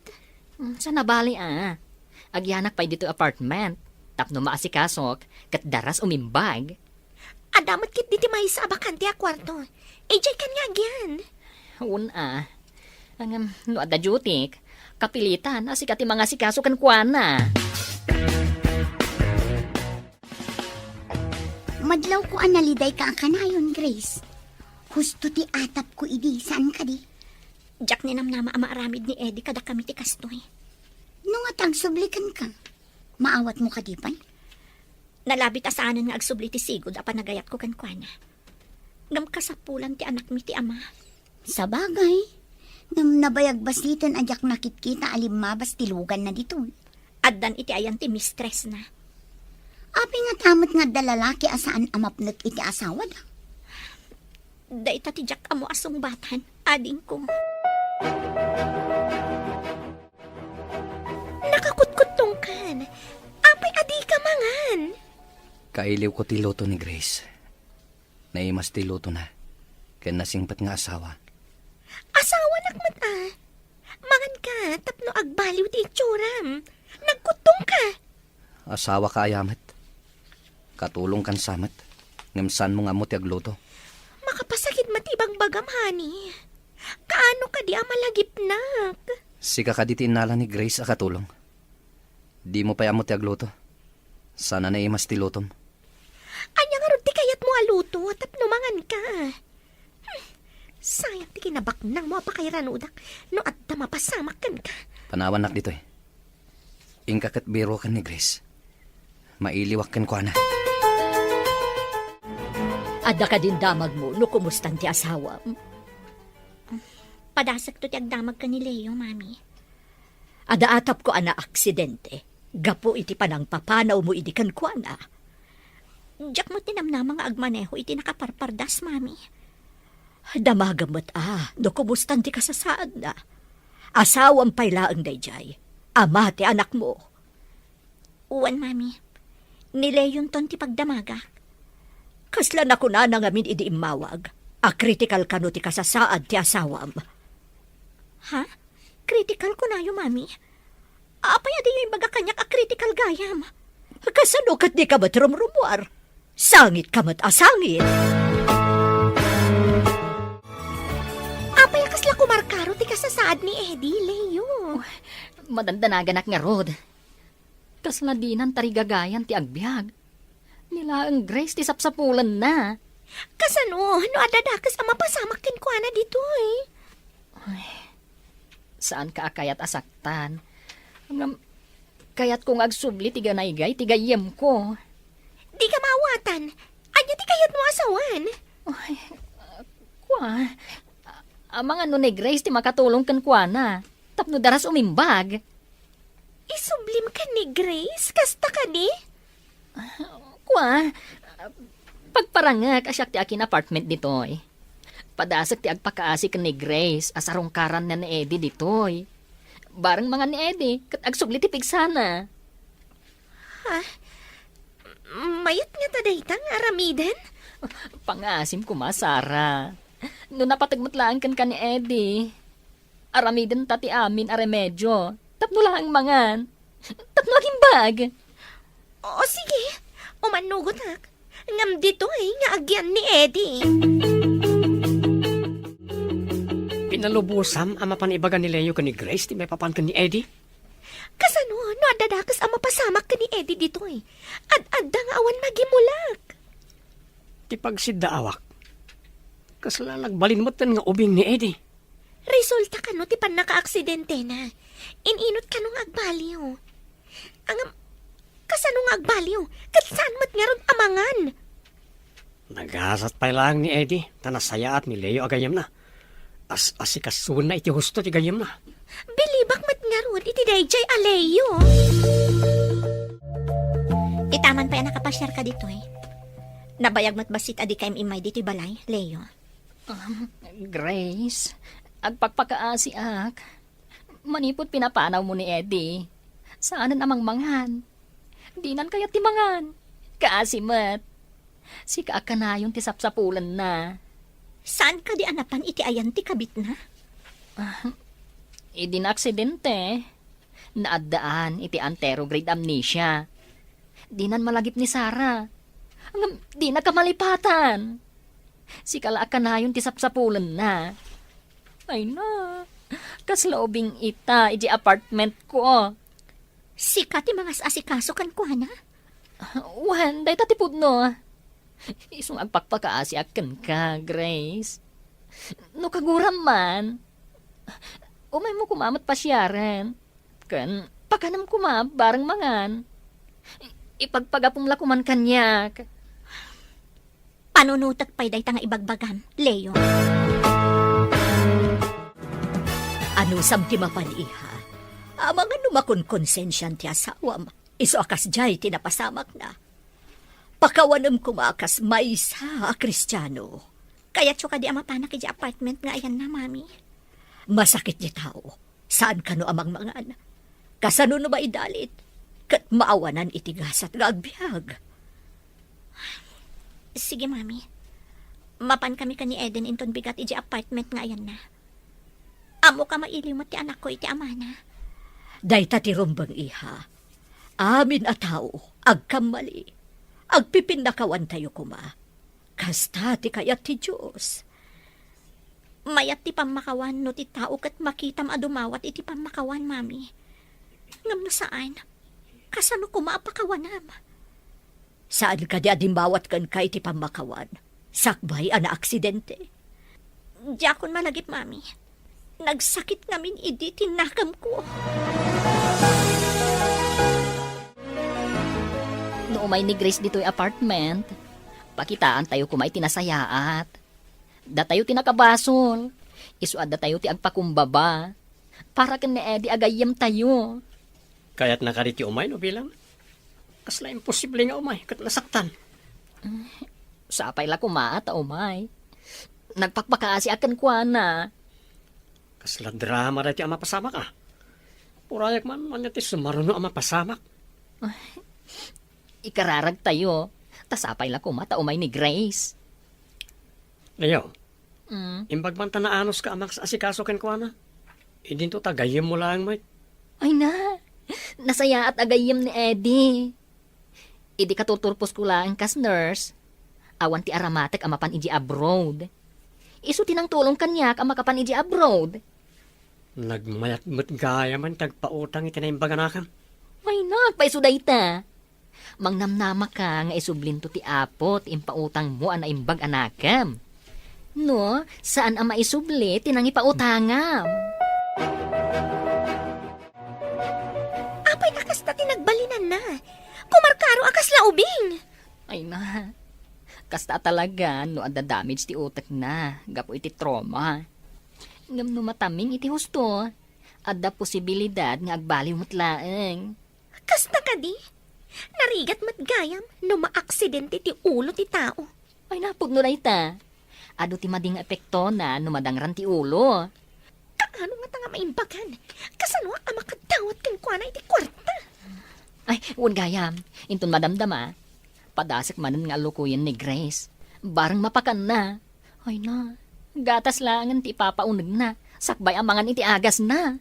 Mm, sana bali a. Agyanak pay ditoy apartment. Tapno maasikasok, ket daras umimbag. Adda met ketdi ti maysa a bakante a kuarto. Idiay kan nga agyan. Wen a. Ngem, no adda dutyk, Kapilitan a sika ti mangasikaso kenkuana. Madlawko a nalidayka a kanayon, Grace. Husto ti atapko idi, saan kadi? Diak ninamnama a maaramid ni Eddie kadakami ti kastoy. No nga agsubli kenka, maawatmo kadi pay? Nalabit a saanen nga agsubli ti sigud a panagayatko kenkuana. Ngem kasapulan ti anakmi ti ama. Sabagay, ngem nabayag basiten a diak nakitkita a limmabas ti luganna ditoy. Addan iti ayan ti mistressna. Apay ngata met nga adda lalaki a saan a mapnek iti asawada? Dayta ti diak ammo a sungbatan, adingko. Nakakutkuttongkan. Apay a dika mangan? Kailiwko ti luto ni Grace. Naimas ti lutona, ken nasingpet nga asawa. Asawanak met a. Manganka tapno agbaliw ti itsuram. Nagkuttongka. Asawaka aya met. Katulongkan sa met, ngem saanmo nga ammo ti agluto. Makapasakit met ti ibagbagam, honey. Kaano kadi a malagipnak? Sika kadi ti innala ni Grace a katulong. Dimo pay ammo ti agluto. Sana naimas ti lutom. Ania ngarud ti kayatmo a luto tapno manganka? Hmm, sayang ti kinabaknangmo a pakairanudak no adda mapasamak kenka. Panawannak ditoy. Inka ket biroken ni Grace. Mailiwak kenkuana. Adda kadin damagmo no kumustan ti asawam? Padasekto ti agdamag ken ni Leo, Mami. Adda atapko a naaksidente gapu iti panangpapanawmo idi kenkuana. Diak met ninamnama nga agmaneho iti nakaparpardas, Mami. Damagem met a no kumustan ti kasasaadna. Asawam pay laeng daydiay, ama ti anakmo. Wen, Mami. Ni Leonton ti pagdamagak. Kasla nakunana ngamin idi immawag a kritikal kano ti kasasaad ti asawam. Ha? Kritikal kunayo, Mami? Apay a diyo imbaga kaniak a kritikal gayam? Kasano ket dika met rumrumuar? Sangitka met a sangit! Apay a kasla kumarkaro ti kasasaad ni Eddie, Leo? Madandanaganak ngarud. Kasla dinan tarigagayan ti agbiag. Ni laeng Grace ti sapsapulenna. Kasano no adda dakes a mapasamak kenkuana ditoy? Ay, saanka a kayat a saktan. Ngem, kayatko nga agsubli ti ganaygay ti gayyemko. Dika maawatan. Ania ti kayatmo a sawen? Ay, kua, amangan no ni Grace ti makatulong kenkuana tapno daras umimbag. Isublim ken ni Grace? Kasta kadi? Kua, pagparangek a siak ti akin-apartment ditoy. Padasek ti agpakaasi ken ni Grace a sarungkaranna ni Eddie ditoy. Bareng mangan ni Eddie ket agsubli ti pigsana. Ha? Mayat ngata dayta nga aramiden? Pangaasim koma, Sarah. No napateg met laeng kenka ni Eddie, aramidenta ti amin a remedio tapno laeng mangan, tapno agimbag. O, sige. Umannugotak. Ngem ditoy nga agyan ni Eddie. Pinalubosam a mapan ibaga ni Leo ken ni Grace ti maipapan ken ni Eddie? Kasano no adda dakes a mapasamak ken ni Eddie ditoy? Ad-adda nga awan magimulak. Ti pagsiddaawak, kasla nagbalin metten nga ubing ni Eddie. Resulta kano ti pannakaaksidentena. In-inot kano nga agbaliw. Ngem, kasano nga agbaliw? Ket saan met ngarud a mangan? Nagasat pay laeng ni Eddie ta nasayaat ni Leo a gayyemna. As-asikasuenna iti husto ti gayyemna. Bilibak met ngarud iti daydiay a Leo. Ti taman pay a nakapasiarka ditoy. Nabayag met bassit a dika im-immay ditoy balay, Leo. Um, Grace, agpakpakaasiak. Manipud pinapanawmo ni Eddie, saanen a mangmangan. Dinan kayat ti mangan. Kaasi met. Sika a kanayon ti sapsapulenna. Saan kadi a napan iti ayan ti kabitna? Ah, idi naaksidente, naaddaan iti anterograde amnesia. Dinan malagip ni Sarah. Ngem dinaka malipatan. Sika la a kanayon ti sapsapulenna. Ay na, Kasla ubing ita iti apartment ko. Sika ti mangas-asikaso kenkuana? Wen, dayta ti pudno. Isu nga agpakpakaasiak kenka, Grace. No kaguram man, umaymo koma met pasiaren. Ken pakanem koma bareng mangan. Ipagpagapum la koman kaniak. Panunotek pay dayta nga ibagbagam, Leo. Anusam ti mapan, iha? Amangan no makonkonsensian ti asawam, isu a kasdiay ti napasamakna. Pakawanem koma a kas maysa a Kristiano. Kayatyo kadi a mapanak idiay apartment nga ayanna, Mami? Masakit ti tao. Saan kano a mangmangan? Kasano no maidalit? Ket maawanan iti gasat nga agbiag. Sige, Mami. Mapan kami ken ni Eden inton bigat idiay apartment nga ayanna. Ammoka mailiw met ti anakko iti amana. Dayta ti rumbeng, iha. Amin a tao, agkammali. Agpipinnakawantayo koma. Kasta ti kayat ti Dios. Mayat ti pammakawan no ti tao ket makitam a dumawat iti pammakawan, Mami. Ngem no saan, kasano koma a pakawanam? Saan kadi a dimmawat kenka iti pammakawan, sakbay a naaksidente? Diakon malagip, Mami. Nagsakit ngamin idi ti nakemko. No umay ni Grace ditoy apartment, pakitaantayo koma iti nasayaat. Datayo ti nakabasol. Isu a datayo ti agpakumbaba. Para ken ni Eddie a gayyemtayo. Kayatna kadi ti umay no bilang? Kasla imposible nga umay ket nasaktan. Sapay la koma ta umay. Nagpakpakaasiak kenkuana. Kasla drama daytoy a mapasamak, a. Purayak man, ania ti sumaruno a mapasamak. Ikararagtayo. Ta sapay la koma ta umay ni Grace. Leo, Mm. imbag man ta naanuska a mangas-asikaso kenkuana. Idinto ta gayyemmo laeng met. Ay na, nasayaat a gayyem ni Eddie. Idi katurturposko laeng kas nurse, awan ti aramatek a mapan idiay abroad. Isu ti nangtulong kaniak a makapan idiay abroad. Nagmayat met gayamen ti agpautang iti naimbag a nakem. Ay na, agpayso dayta. Mangnamnamaka nga isublinto ti Apo ti impautangmo a naimbag a nakem. No, saan a maisubli ti nangipautangam. Apay a kasta ti nagbalinanna? Kumarkaro a kasla ubing. Ay na, kasta a talaga no adda damage ti utekna gapu iti trauma. Ngem no mataming iti husto, adda posibilidad nga agbaliw met laeng. Kasta kadi? Narigat met gayam no maaksidente ti ulo ti tao. Ay, napudno dayta. Adu ti madi nga epektona no madangran ti ulo. Kaano ngata nga maimbagan? Kasanoak a makadawat kenkuana iti kuarta? Ay, wen gayam, inton madamdama, padasek manen nga allukoyen ni Grace. Bareng mapakanna. Ay na, gatas laengen ti ipapaunegna, sakbay a mangan iti agasna.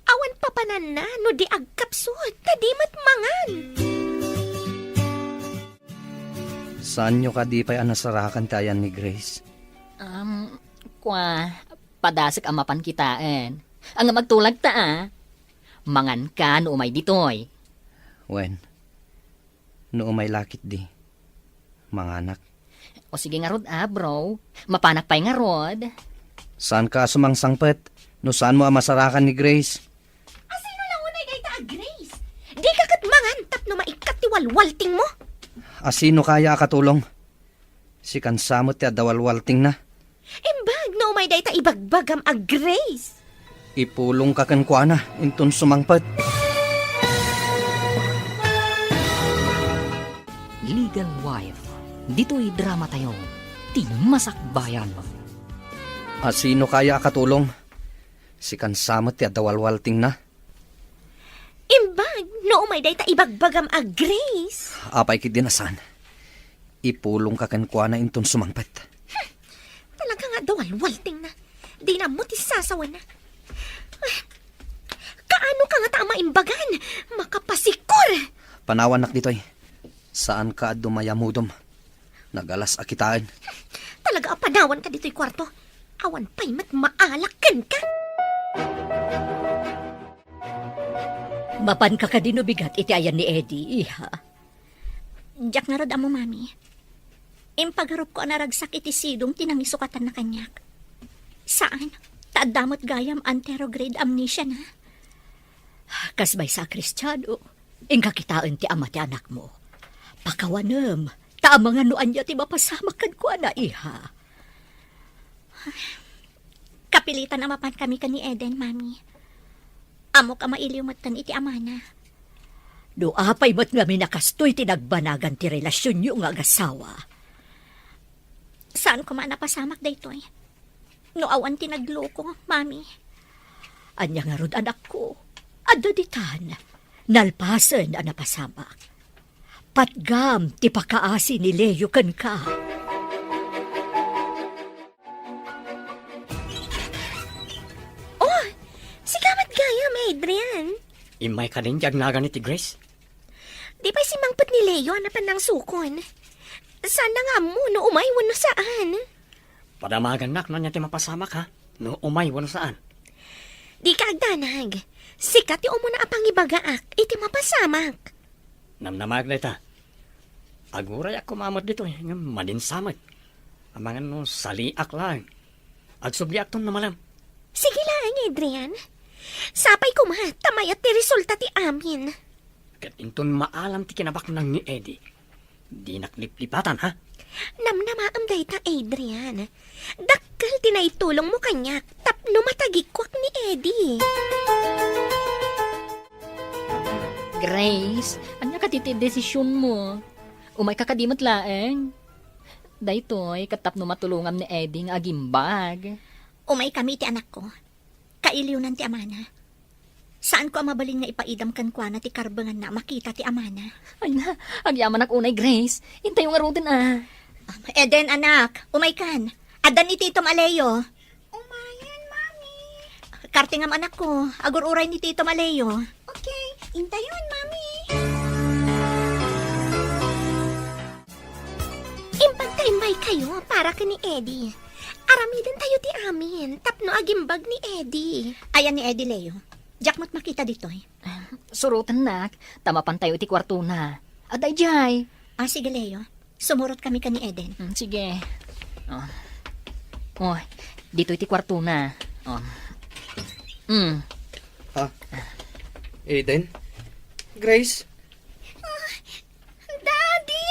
Awan papananna no di agkapsut, ta di met mangan. Saanyo kadi pay a nasarakan ti ayan ni Grace? Um, kua, padasek a mapan kitaen. Ngem agtulagta a. Manganka no umay ditoy. Wen, no umay la ketdi, manganak. O sige ngarud a, bro. Mapanak pay ngarud. Saanka a sumangsangpet no saanmo a masarakan ni Grace. Asino la unay dayta a Grace? Dika ket mangan tapno maikkat ti walwaltingmo. Asino kaya a katulong? Sikan sa met ti adda walwaltingna. Imbag no umay dayta ibagbagam a Grace. Ipulongka kenkuana inton sumangpet. Legal Wife. Ditoy dramatayo, ti masakbayan. Asino kaya a katulong? Sikan sa met ti adda walwaltingna. Imbag no umay dayta ibagbagam a Grace. Apay ketdi a saan? Ipulongka kenkuana inton sumangpet. Hmm. Talaga nga adda walwaltingna. Dina ammo ti sasawenna. Ah, kaano ka ngata a maimbagan? Makapasikor! Panawannak ditoy. Saanka a dumayamudom. Nagalas a kitaen. Talaga a panawanka ditoy kuarto. Awan pay met maalak kenka. Mapanka kadi no bigat iti ayan ni Eddie, iha? Diak ngarud ammo, Mami. Impagarupko a naragsak iti sidong ti nangisukatanna kaniak. Saan, ta adda met gayam anterograde amnesia na. Kas maysa a Kristiano, inka kitaen ti ama ti anakmo. Pakawanem, ta amangan no ania ti mapasamak kenkuana, iha. Kapilitan a mapankami ken ni Eden, Mami. Ammok a mailiw metten iti amana. No apay met ngamin a kastoy ti nagbanagan ti relasionyo nga agasawa? Saan koma a napasamak daytoy? No awan ti nagloko, Mami. Ania ngarud, anakko? Adda ditan. Nalpasen a napasamak. Patgam ti pakaasi ni Leo kenka. Oh, sika met gayam, Adrian. Immay kadin ti agnagan iti Grace? Di pay simmangpet ni Leo a napan nangsukon. Saan na nga ammo no umay wenno saan. Padamagannak no ania ti mapasamak, ha? No umay wenno saan. Dika agdanag. Sika ti umuna a pangibagaak iti mapasamak. Namnamaak dayta. Agurayak koma met ditoy, ngem madinsa met. Amangan no saliak laeng. Agsubliakton no malem. Sige laeng, Adrian. Sapay koma, ta mayat ti resulta ti amin. Ket inton maalam ti kinabaknang ni Eddie, dinak liplipatan, ha? Namnamaem dayta, Adrian. Dakkel ti naitulongmo kaniak tapno matagikuak ni Eddie. Grace, ania kadi ti desisionmo? Umayka kadi met laeng? Daytoy ket tapno matulongam ni Eddie nga agimbag. Umaykami iti anakko. Kailiwnan ti amana. Saanko a mabalin nga ipaidam kenkuana ti karbenganna a makita ti amana. Ay na, agyamanak unay, Grace. Intayo ngaruden a. Um, Eden, anak, umaykan. Adda ni Tito Maleo. Umayen, Mami. Kartingam, anakko. Agur-uray ni Tito Maleo. Okay, intayon, Mami. Imbag ta immaykayo para ken ni Eddie. Aramidentayo ti amin tapno agimbag ni Eddie. Ayan ni Eddie, Leo. Diak met makita ditoy. Surotennak, ta mapantayo iti kuartona. Adda idiay. Ah, sige, Leo. Sumurotkami ken ni Eden. Mm, sige. Oh. Oh, ditoy ti kuartona. Oh. Mm. Ha? Eden? Grace? Daddy!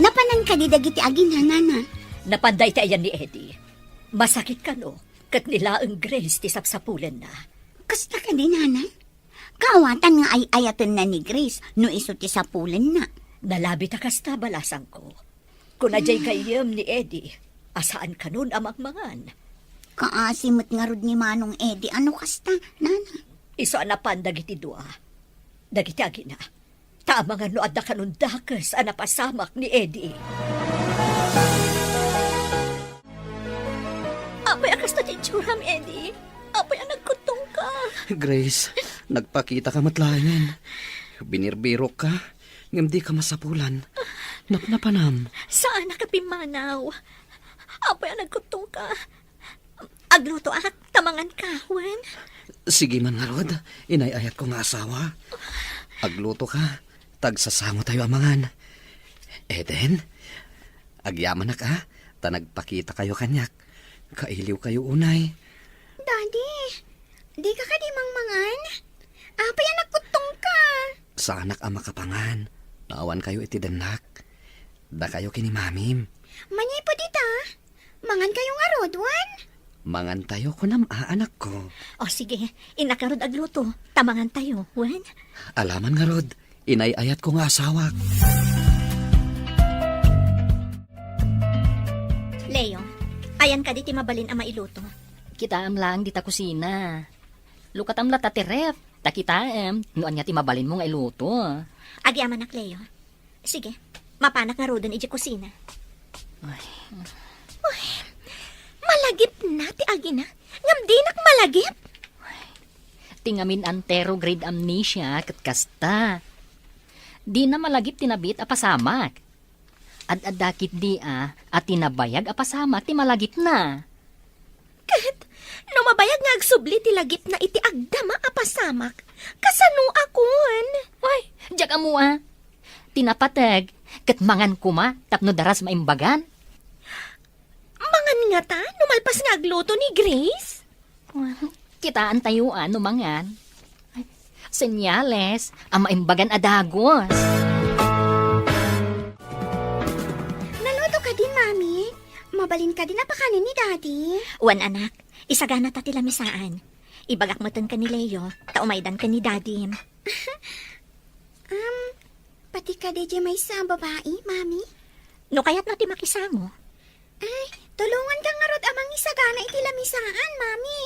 Napanan kadi dagiti agina, Nana? Napanda iti ayan ni Eddie. Masakit kano, ket ni laeng Grace ti sapsapulenna. Kasta kadi, Nana? Kaawatan nga ay-ayatenna ni Grace no isu ti sapulenna. Nalabi ta kasta, balasangko. Kuna diay gayyem ni Eddie, a saan kanon a mangmangan. Kaasi met ngarud ni Manong Eddie a no kasta, Nana. Isu a napan dagiti dua. Dagiti agina. Ta amangan no adda kanon dakes a napasamak ni Eddie. Apay a kasta ti itsuram, Eddie? Apay a nagkuttongka? Grace, nagpakitaka met laengen. Binirbirokka, ngem dika masapulan. Napnapanam. Saanak a pimmanaw. Apay a nagkuttongka? Aglutoak, ta manganka, wen? Sige man ngarud, inay-ayatko nga asawa. Aglutoka, ta agsasangotayo a mangan. Eden, agyamanak a, ta nagpakitakayo kaniak. Kailiwkayo unay. Daddy, dika kadi mangmangan? Apay a nagkuttongka? Saanak a makapangan, no awankayo iti dennak. Dakayo ken ni Mamim. Manipud ita, mangankayo ngarud, wen? Mangantayo, kunam a, anakko. O, sige. Innak ngarud agluto, ta mangantayo, wen? Alaman ngarud, inay-ayatko nga asawak. Leo, ayan kadi ti mabalin a mailuto? Kitaem laeng dita kusina. Lukatam latta ti ref, ta kitaem no ania ti mabalinmo nga iluto. Agyamanak, Leo. Sige, mapanak ngaruden idiay kusina. Ay. Uy, malagipna ti agina, ngem dinak malagip. Ti ngamin anterograde amnesia ket kasta. Dina malagip ti nabiit a pasamak. Ad-adda ketdi a, a ti nabayag a pasamak ti malagipna. Abayag nga agsubli ti lagipna iti agdama a pasamak. Kasano a kun? Ay, diak ammo a. Ti napateg, ket mangan koma tapno daras maimbagan. Mangan ngata no malpas nga agluto ni Grace? Kitaentayo a no mangan. Senyales a maimbagan a dagos. Naluto ka din, Mami? Mabalin ka din a pakanen ni Daddy? Wen, anak. Isagana ta ti lamisaan. Ibagak metten ken ni Leo, ta umaydan ken ni Daddy. Um, pati kadi diay maysa a babai, Mami? No kayatna ti makisango. Ay, tulonganka ngarud a mangisagana iti lamisaan, Mami.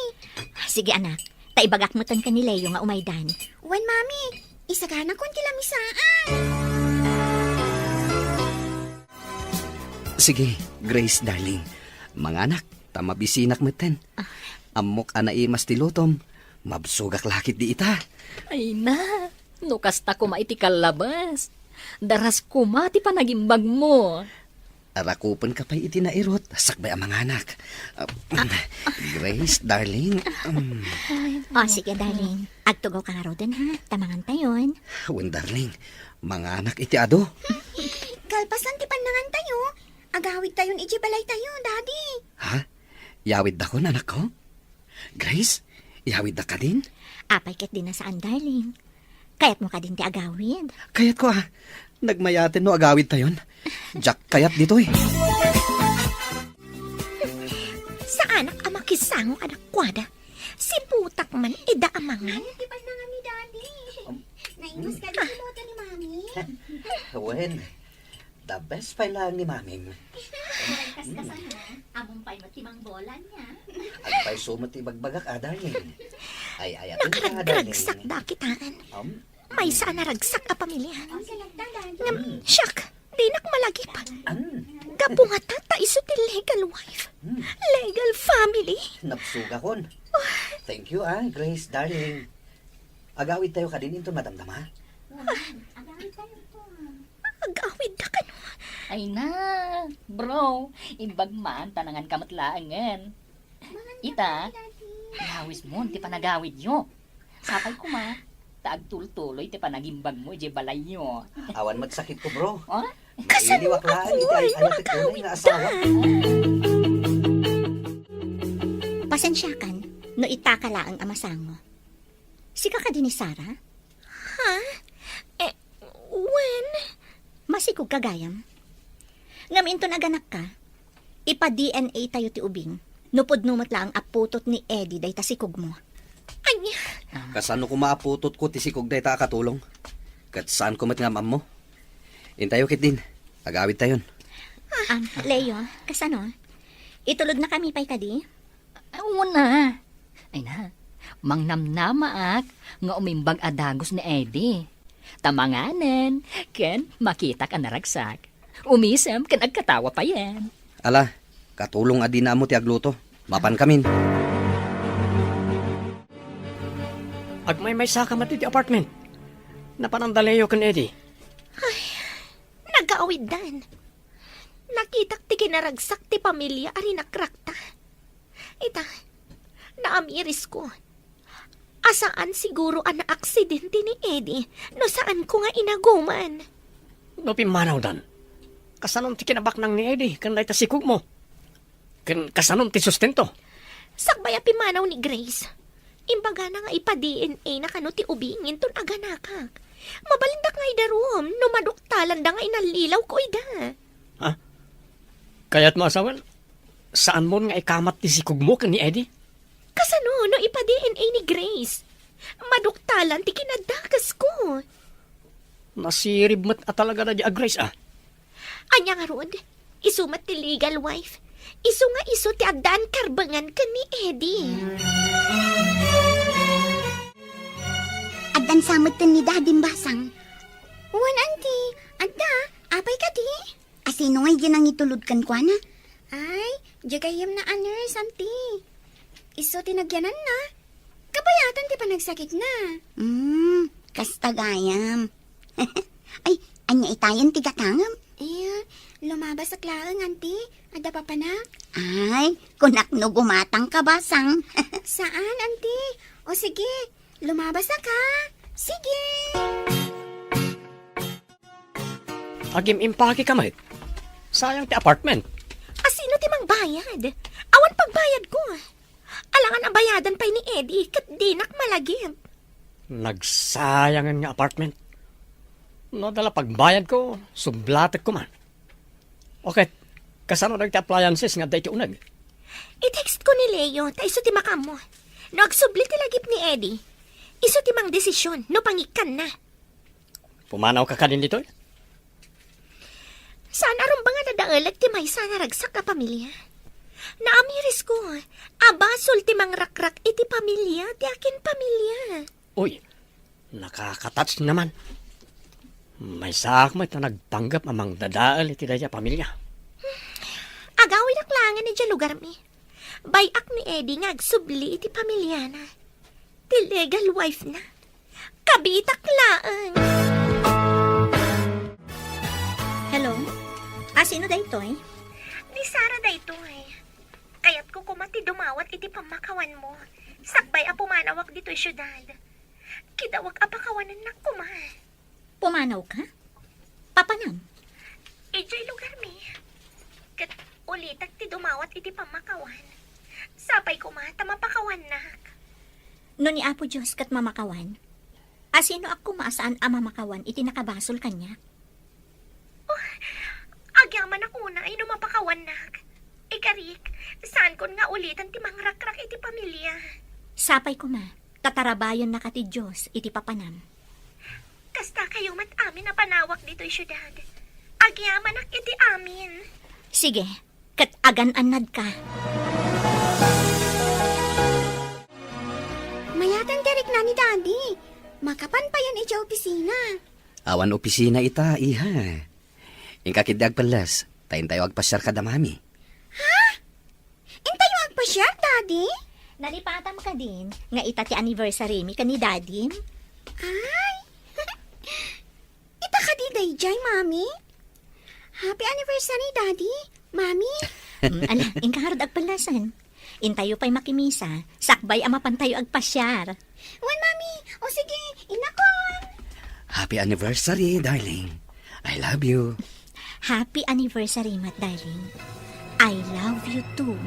Sige, anak. Ta ibagak metten ken ni Leo nga umaydan. Wen, Mami, isaganakon ti lamisaan. Sige, Grace, darling. Manganak, ta mabisinak metten. Ah. Ammok a naimas ti lutom. Mabsogak la ketdi ita. Ay na, no kasta koma iti kallabas. Daras koma ti panagimbagmo. Rakupenka pay iti nairut, sakbay a manganak. Ah, Grace, darling. Um. O, sige, darling. Agtugaw ka ngaruden, ha? Ta mangantayon. Wen, darling. Manganak iti adu. Kalpasan ti pannangantayo, agawidtayon idiay balaytayo, Daddy. Ha? Yawiddakon, anakko? Grace, yawiddak kadin? Apay ket di na saan, darling? Kayatmo kadin ti agawid? Kayatko a. Nagmayaten no agawidtayon. Diak kayat ditoy. Saanak a makisango kadakuada. Sibutak man ida a mangan. Ay, di pa na nga ni Daddy. Um, naimas ka din luto ni Mami. Wen, the best pay laeng ni Mamim. Kas-kasan na, among pay met ti mangbola niya. Agpay sumo ti bagbagak, a, darling. Ay, ay, atin ka, darling. Nakaragsak da kitaan. Um, Maysa a naragsak a pamilya. Ngem, siak, dinak malagip. Gapu ngata ta isu ti legal wife. Legal family. Nabsogakon. Thank you, a, Grace, darling. Agawidtayo kadin inton madamdama. Agawidda kano? Ay na, bro. Imbag man, ta nanganka met laengen. Ita, nawismon ti panagawidyo. Sapay koma, ta agtultuloy ti panagimbagmo idiay balayyo. Awan met sakitko, bro. O? Kasano? Mailiwak laeng iti ay-ayatek unay nga asawa. Pasensiakan no itaka laeng a masango. Sika kadi ni Sarah? Ha? Eh, wen? Masikogka gayam. Ngem inton aganakka, ipa-D N A tayo ti ubing. No pudno met laeng a putot ni Eddie dayta sikogmo. Ania? Kasano koma a putotko ti sikog dayta a katulong? Ket saanko met nga am-ammo. Intayo ketdin, agawidtayon. Ah, Leo, kasano? Itulodnakami pay kadi? Ay, una. Ay na, mangnamnamaak nga umimbag a dagus ni Eddie. Ta manganen, ken makitak a naragsak. Umisem ken agkatawa payen. Ala, katulong a dina ammo ti agluto. Mapankamin. Agmaymaysaka met iti apartment. Napanan da Leo ken Eddie. Ay, nagawiddan. Nakitak ti kinaragsak ti pamilya a rinakrakta. Ita, naamirisko. A saan siguro a naaksidente ni Eddie no saanko nga inaguman. No pimmanawdan, kasanon ti kinabaknang ni Eddie ken dayta sikogmo? Ken kasanon ti sustento? Sakbay a pimmanaw ni Grace, imbagana nga ipa-D N A na kano ti ubing inton aganakak. Mabalindak nga idarum no maduktalanda nga inallilawko ida. Ha? Kayatmo a sawen, saanmon nga ikamat ti sikogmo ken ni Eddie? Kasano no ipa-D N A ni Grace? Maduktalan ti kinadakasko. Nasirib met a talaga da di a Grace, a. Ania ngarud? Isu met ti legal wife. Isu nga isu ti addaan karbengan ken ni Eddie. Addan sa met ken ni Daddy basang. Wen, Auntie. Adda, apay kadi? Asino ngay di nangitulod kenkuana? Ay, di gayyem na a nurse, Auntie. Isu ti nagyananna. Kabayatan ti panagsakitna. Hmm, kasta gayam. Ay, ania itayen ti gatangem? Iya, lumabasak laeng, Auntie. Adda papanak? Ay, kunak no gumatangka basang. Saan, Auntie? O sige, lumabas ka. Sige. Agim-impake ka met. Sayang ti apartment. Asino ti mangbayad? Awan pagbayad ko. Alangan a bayadan pay ni Eddie, ket dinak malagip. Nagsayangan nga apartment. No, dala pagbayad ko, sublatek ko man. Okay, kasano dagiti appliances nga adda iti uneg? I-text ko ni Leo, ta isu ti makaammo. No agsubli ti lagip ni Eddie, isu ti mangdesision no pangikkanna. Pumanaw ka kadin ditoy? Saan a rumbeng a dadaelek ti maysa a naragsak a pamilia. Naamiris ko a basol ti mangrakrak iti pamilia ti akin pamilia. Uy, nakakatats naman. Maysaak met a nagpanggep a mangdadael iti dayta a pamilia. Agawidak laengen idiay lugarmi. Bay-ak ni Eddie nga agsubli iti pamiliana. Ti legal wife na. Kabitak laeng. Hello? A, sino daytoy? Ni Sara daytoy. Kayatko koma ti dumawat iti pammakawanmo. Sakbay a pumanawak ditoy siudad. Kidawak a pakawanennak koma. Pumanawka? Papanam? Idiay lugarmi. Ket ulitek ti dumawat iti pammakawan. Sapay koma ta mapakawannak. No ni Apo Dios ket mamakawan, asinoak koma a saan a mamakawan iti nakabasol kaniak? Oh, agyamanak unay no mapakawannak. Ikarik, saankon nga uliten ti mangrakrak iti pamilia. Sapay koma, ta tarabayennaka ti Dios iti papanam. Kasta kayo met amin a panawak ditoy siudad. Agyamanak iti amin. Sige, ket agan-annadka. Mayaten ti rikna ni Daddy. Makapan payen idiay opisina. Awan opisina ita, iha. Inka ketdi agpelles, ta intayo agpasiar kada Mami. Ha? Intayo agpasiar, Daddy? Nalipatam kadin nga ita ti anniversary mi ken ni Daddy? Ay! Ita kadi daydiay, Mami? Happy anniversary, Daddy, Mami. Mm, ala, inka ngarud agpellesen. Intayo pay makimisa, sakbay a mapantayo agpasiar. Wen, Mami. O sige, inakon. Happy anniversary, darling. I love you. Happy anniversary met, darling. I love you too.